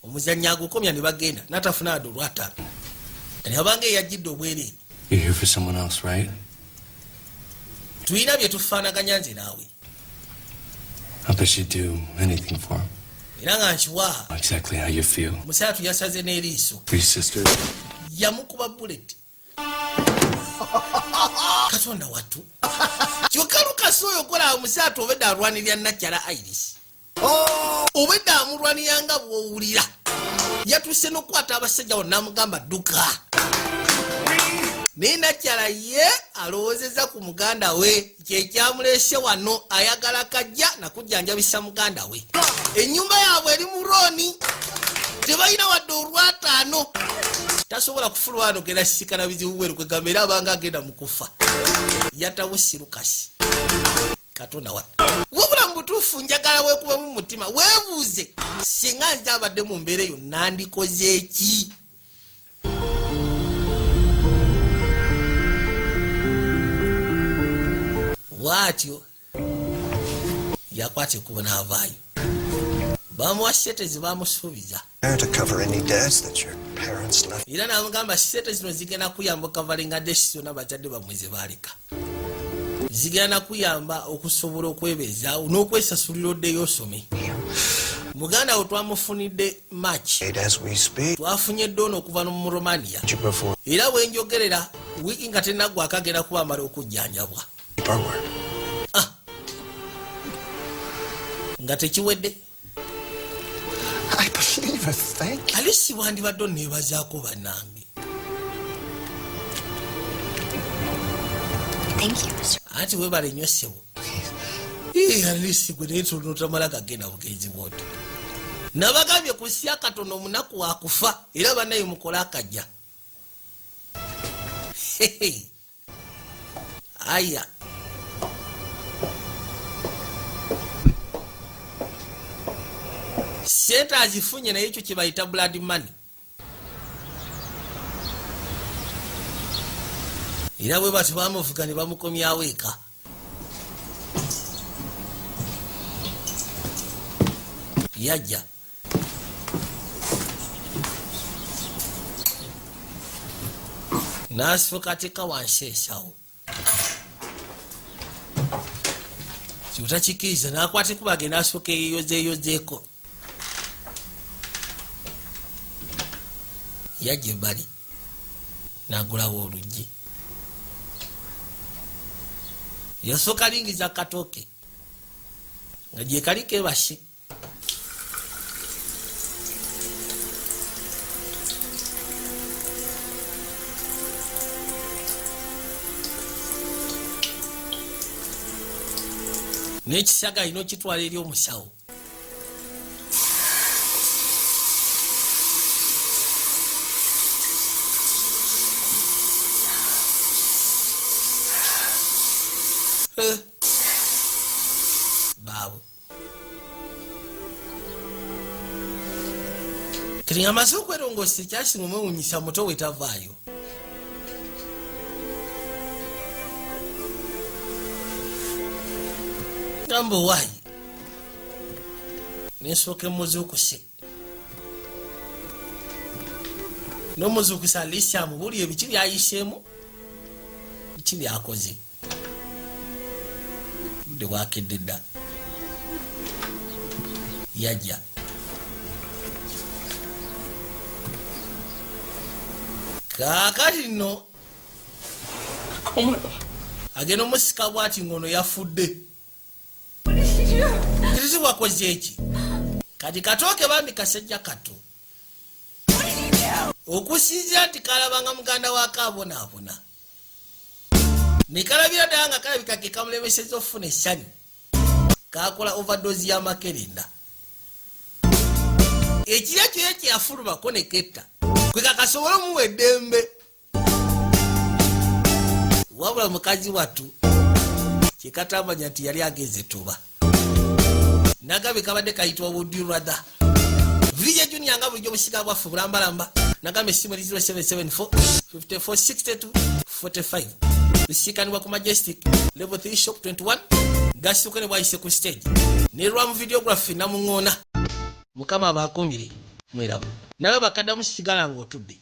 omuzannyi agukomya ne bagenda n'atafuna wadde olwataano, kati abanga eyajjidde obwereere. You're here for someone else, right? Tulina bye tufaanaganya nze naawe. I bet you'd do anything for him. Era nga nkiwa. Exactly how you feel. Musatu yasaze n'eriiso. Three sisters. Yamukuba bullet. Katonda wattu! Kyokka Lukasi oyo kola musaatu obedda alwanirira nakyala Iris, obedda amulwanirira nga bw'owulira. Yatuuse n'okukwata abasajja wo n'amugamba dduka, naye nakyala ye alowoozezza ku muganda we, kyekyamulese wano. Ayagala kajja nakujjanjabisa muganda we. Ennyumba yaabwe eri mu loan, tebalina wadde olwataano. Tasobola kufulwa wano genda sisikana bizibu bweru. Kwegamba era abanga agenda mu kufa yatabuse Lukasi. Katonda wa! Wabula mu butuufu njagala weekubamu mu mutima, weebuuze, singa nze abadde mu mbeera eyo nandikoze eki? Bw'atyo yakwata ekkubo n'avaayo, bamuwa sente ze bamusuubiza. There to cover any debts that your parents left. Era n'amugamba sente zino zigenda kuyamba okukavalinga debts zonna bazadde bammwe ze baaleka, zigenda kuyamba okusobola okwebeezaawo n'okwesasulira oddeyo osome. Muganda we twamufunidde match. As we speak. Twafunye donor okuva mu Romania. Before Era bwenjogerera, wiiki nga tenaggwako agenda kuba amala okujjanjabwa. Keep our word. Nga tekiwedde. I believe it. Thank you. Alisi wandibadde oneebazaako bannange. Thank you, Mr. Anti weebale nnyo ssebo. Alisi gwe naye tonotamala gagenda bugenzi bwotyo. Nabagambye ku sya katono omunaku wakufa, era bannaye mukole akajja. Hehe. Aya, sente azifunye, naye ekyo kye bayita blood money. Era bwe bati bamuvuga ne bamukomyawo eka. Yajja n'asooka ateeka wansi ensawo, kiutakikiriza, n'akwata ekuba agenda asooka eyeyozeeyozeeko. Yajja ebbali n'agulawo oluggi, yasooka alingiza katooke nga gye kali keebase. N'ekisaga alina okitwala eri omusawo. Baawe kati nga amaze okwerongoosa, ekyasinga omwewunyisa muto we tavaayo. Gamba owaayi nensooka emuzuukuse n'omuzuukusa, alisi amubuulire biki byayiseemu, biki byakoze. Budde bwakedde dda, yajja kaakati nno agenda omusika bwati ngono yafudde. Kirizi wakoze eki? Kati katooke bambi kasajja kato. Okusinziira nti kalabanga muganda waako abonaabona, ne kalabira ddala nga kalabika ke kamulemeseza okufuna essanyu, kakola overdose y'amakerenda. Ekirya kyoyo kyeyafulumako ne ketta kwe kakasobole omuwa eddembe. Wabula mukazi wattu kyekatamanya nti yali ageze toba nagabe kabadde kayitibwa Would You Rather. VJ Junior, nga bulijjo obusiga bwaffe bulambalamba. Nagamba essimu eri 0774 5462 45, lusiikanibwa ku Majestic Level 3 Shop 21, gasituke ne bwayise ku stage nerwa mu videography. Namuŋoona, Mukama abakumire. Mweraba nawe bakaddamu, sigala nga otudde.